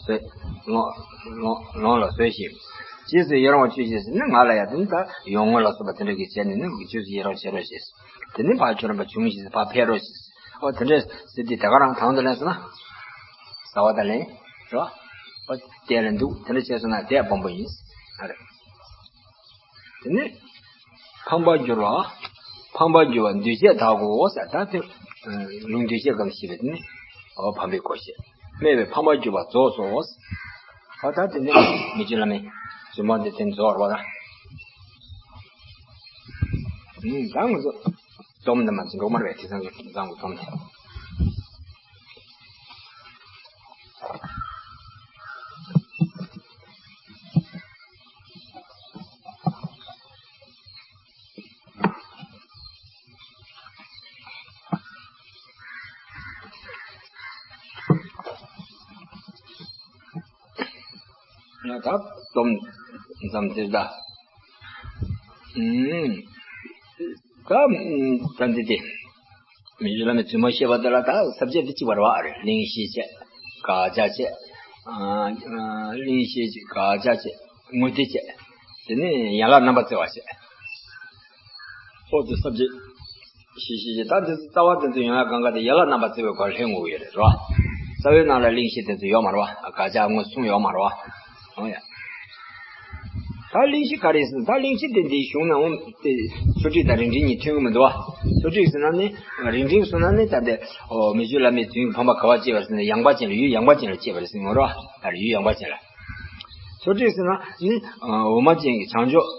ཟེར། ལོངས་ལོངས་ལོངས་ལ་ཟོས་ཤིག་རྗེས་སུ་ཡི་རང་བ་བྱོས་ཤིག་ཟེར་ནི་ང་ལ་ཡ་དེ་ནི་ད་ཡོང་ངོ་ལ་སོགས་པ་དེ་འདྲ་གི་བྱས་ནས་ནི་རྗེས་སུ་ཡི་རང་བྱེད་རོགས་ཞེས། དེ་ནི་ཕར་ཁྱོད་རང་ཕར་བྱུང་ཞིག་ཕར་ཕེབས་རོགས་ཞེས། ཨོ། དེ་འདྲ་ཟེར་དུས་དེ་ག་རང་དང་དུ་ལེན་སོང་ན། བཟའ་བ་དང་ལེན། རེད་བ། ཨོ། སྟན་ལ་འདུག་དེ་འདྲ་བྱས་སོང་ན་དེ་སྦོམ་པོ་ཡིན། ཨ་རེ། དེ་ནི་ཕམ་པར་གྱུར་པ། ཕམ་པར་གྱུར་པ་འདུས་བྱས་དག་གོ་ཟེར། ད་དེ་ལུང་འདུས་བྱས་སྒང་ལ་བཤད་པའི་དེ་ནི། ཨོ། ཕམ་པའི་སྐོར་བཤད། སྨྲས་པས་ཕམ་པར་གྱུར་པ་རྫོགས་སོ། ཨོ། ད་དེ་ནི་མི་བཅོས་བླ་མའི་རྫུན་མ་འདི་དེ་རྫོགས་རེད་བ་ད། ཨུམ། ད་ང་ཚོ་སྡོམ་འདི་མ་ཚོ་འགྲོ་མ་རེད་པས། དེང་སང་གི་དེང་སང་གི་སྡོམ་དེ། ཡང་ད་སྡོམ་ཙམ་དེ་ད། ཨུམ། ད་ད་འདི་དེ། མི་བཅོས་བླ་མའི་རྫུན་མ་བཤད་པ་དེ་ལ་ད་ས་བཅད་དེ་གཅིག་པ་རེད་བ། ཨ་རེ། གླེང་གཞི་བྱས། དགག་བྱ་བྱས། ཨ། ཨ། གླེང་གཞི་བྱས། དགག་བྱ་བྱས། ངོ་སྤྲོད་བྱས། དེ་ནས་ཡན་ལག་རྣམ་པར་བརྩི་བ་བྱས། ཨོ། དེ་ས་བཅད་གཞི་བྱས་བྱས། ད་འདི་ཚོ་རྩ་བ་དེ་ཚོ་ཡན་ལག་གང་ག་དེ་ཡན་ལག་རྣམ་པར་བརྩི་བའི་སྒོ་ལ་ལྷུང་ཡོད་རེད་བ། རྩ་བའི་ནང་ལ་གླེང་གཞི་དེ་ཚོ་ཡོད་མ་རེད་བ། དགག་བྱ་ངོས་གསུམ་ཡོད་མ་རེད་བ། ཨོ་ཡ། ད་གླེང་གཞི་ག་རེ་ཟེར་ན། ད་གླེང་གཞི་དེ་འདིའི་གཞུང་ནང་འོང་དེ་ཚུལ་ཁྲིམས་དང་རིགས་མཐུན་གཉིས་མཐུན་གྱི་མི་འདུག་བ། ཚུལ་ཁྲིམས་ཟེར་ན་ནི། རིགས་མཐུན་ཟེར་ན་ནི་ད་ལྟ། ཨོ། མི་བཅོས་བླ་མའི་རྫུན་ཕམ་པ་ག་པར་སྐྱེས་པ་རེད་ཟེར་ན། ཡངས་པ་ཅན་ལ། ཡུལ་ཡངས་པ་ཅན་ལ་སྐྱེས་པ་རེད་ཟེར་ངོ་ར། ད་རེ་ཡུལ་ཡངས་པ་ཅན་ལ། ཚུལ་ཁྲིམས་ཟེར་ན་ནི། ཨ། འོ་མ་ཅན་གྱི་བྱང་ཕྱོགས།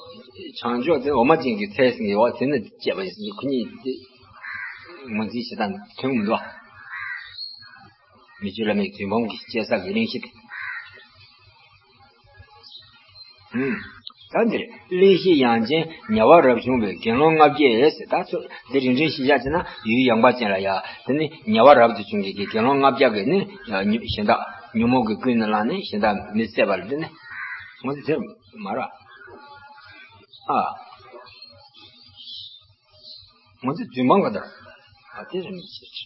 བྱང་ཕྱོགས་དེ་འོ་མ་ཅན་གྱི་ཚལ་ཟེར་གྱི་ཡོད་པ་དེ་ན་སྐྱེས་པ་རེད་ཟེར། ཁོ་གཉིས་དེ་ངོས་འཛིན་བྱེད་སྟངས་མཐུན་གྱི་མི་འདུག་བ། མི་བཅོས་བླ་མའི་རྫུན་ཕམ་གྱི་སྐྱེ་ས་གི་གླེང་གཞི་དེ། ཨུམ། ད་འདིར་གླེང་གཞི་ཡང་ཅིན་ཉེ་བར་རབ་བྱུང་བའི་དགེ་སློང་ལྔ་བརྒྱ་ཟེར། ད་ཚོ་འདི་རིང་འདྲེན་ཞིག་བཞག་བྱས་ན། ཡུལ་ཡངས་པ་ཅན་ལ་ཡ། དེ་ནི་ཉེ་བར་རབ་ཏུ་བྱུང་གི་དགེ་སློང་ལྔ་བརྒྱ་གིས་ནི། ཡ། ཉུ་གཞན་དག་ཉོན་མོངས་ཀྱིས་ཀུན་ནས་བསླངས་ནས་གཞན་དག་མི་བསད་པ་ལ། དེ་ནི་ངོ་དེ་དེར་མ་ར། ཨ། ང་ཚོ་རྫུན་མ་ག་དར། ཨ། དེ་རིང་ཞིག་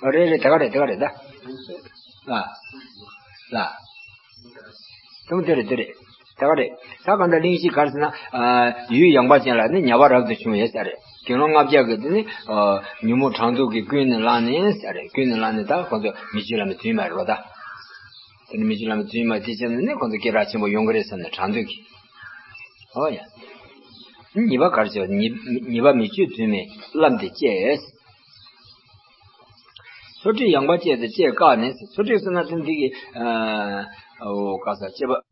ཨ། རེད་རེད། དེ་ག་རེད། དེ་ག་རེད་ད། ལ། ལ། དུང་དེ་རེད། དེ་རེད། དེ་ག་རེད། ད་གང་ལྟར་གླེང་གཞི་ག་རེ་ཟེར་ན། ཨ། ཡུལ་ཡངས་པ་ཅན་ལ་ནི་ཉེ་བར་རབ་ཏུ་བྱུང་བས་ཟེར་རེད། དགེ་སློང་ལྔ་བརྒྱ་གིས་དེ་ནི། ཨ། ཉོན་མོངས་གྲང་དུག་གིས་ཀུན་ནས་བསླངས་ནས་ཟེར་རེད། ཀུན་ནས་བསླངས་ནས་ད་ཁོང་ཚོ་མི་བཅོས་བླ་མའི་རྫུན་མ་རེད་པ་ད། དེ་ནི་མི་བཅོས་བླ་མའི་རྫུན་མ་དེ་བྱས་ནས་ནི་ཁོང་ཚོ་སྐད་གྲགས་ཆེན་པོ་ཡོང་གི་རེད་བསམ་ནས། གྲང་དུག་གིས། ཨོ་ཡ། གཉིས་པ་ག་རེ་བྱས་པ། ཉེས་ཉེས་པ་མི་བཅོས་རྫུན་མས་བླངས་ཏེ་བཅད། ཚུལ་ཁྲིམས་ཡངས་པ་བཅས་ཏེ་བཅད་བཀག་ནས། ཚུལ་ཁྲིམས་ཟེར་ན་དེ་འདི་གི། ཨ། ཨོ་ག་ས་སྐྱེས་པ་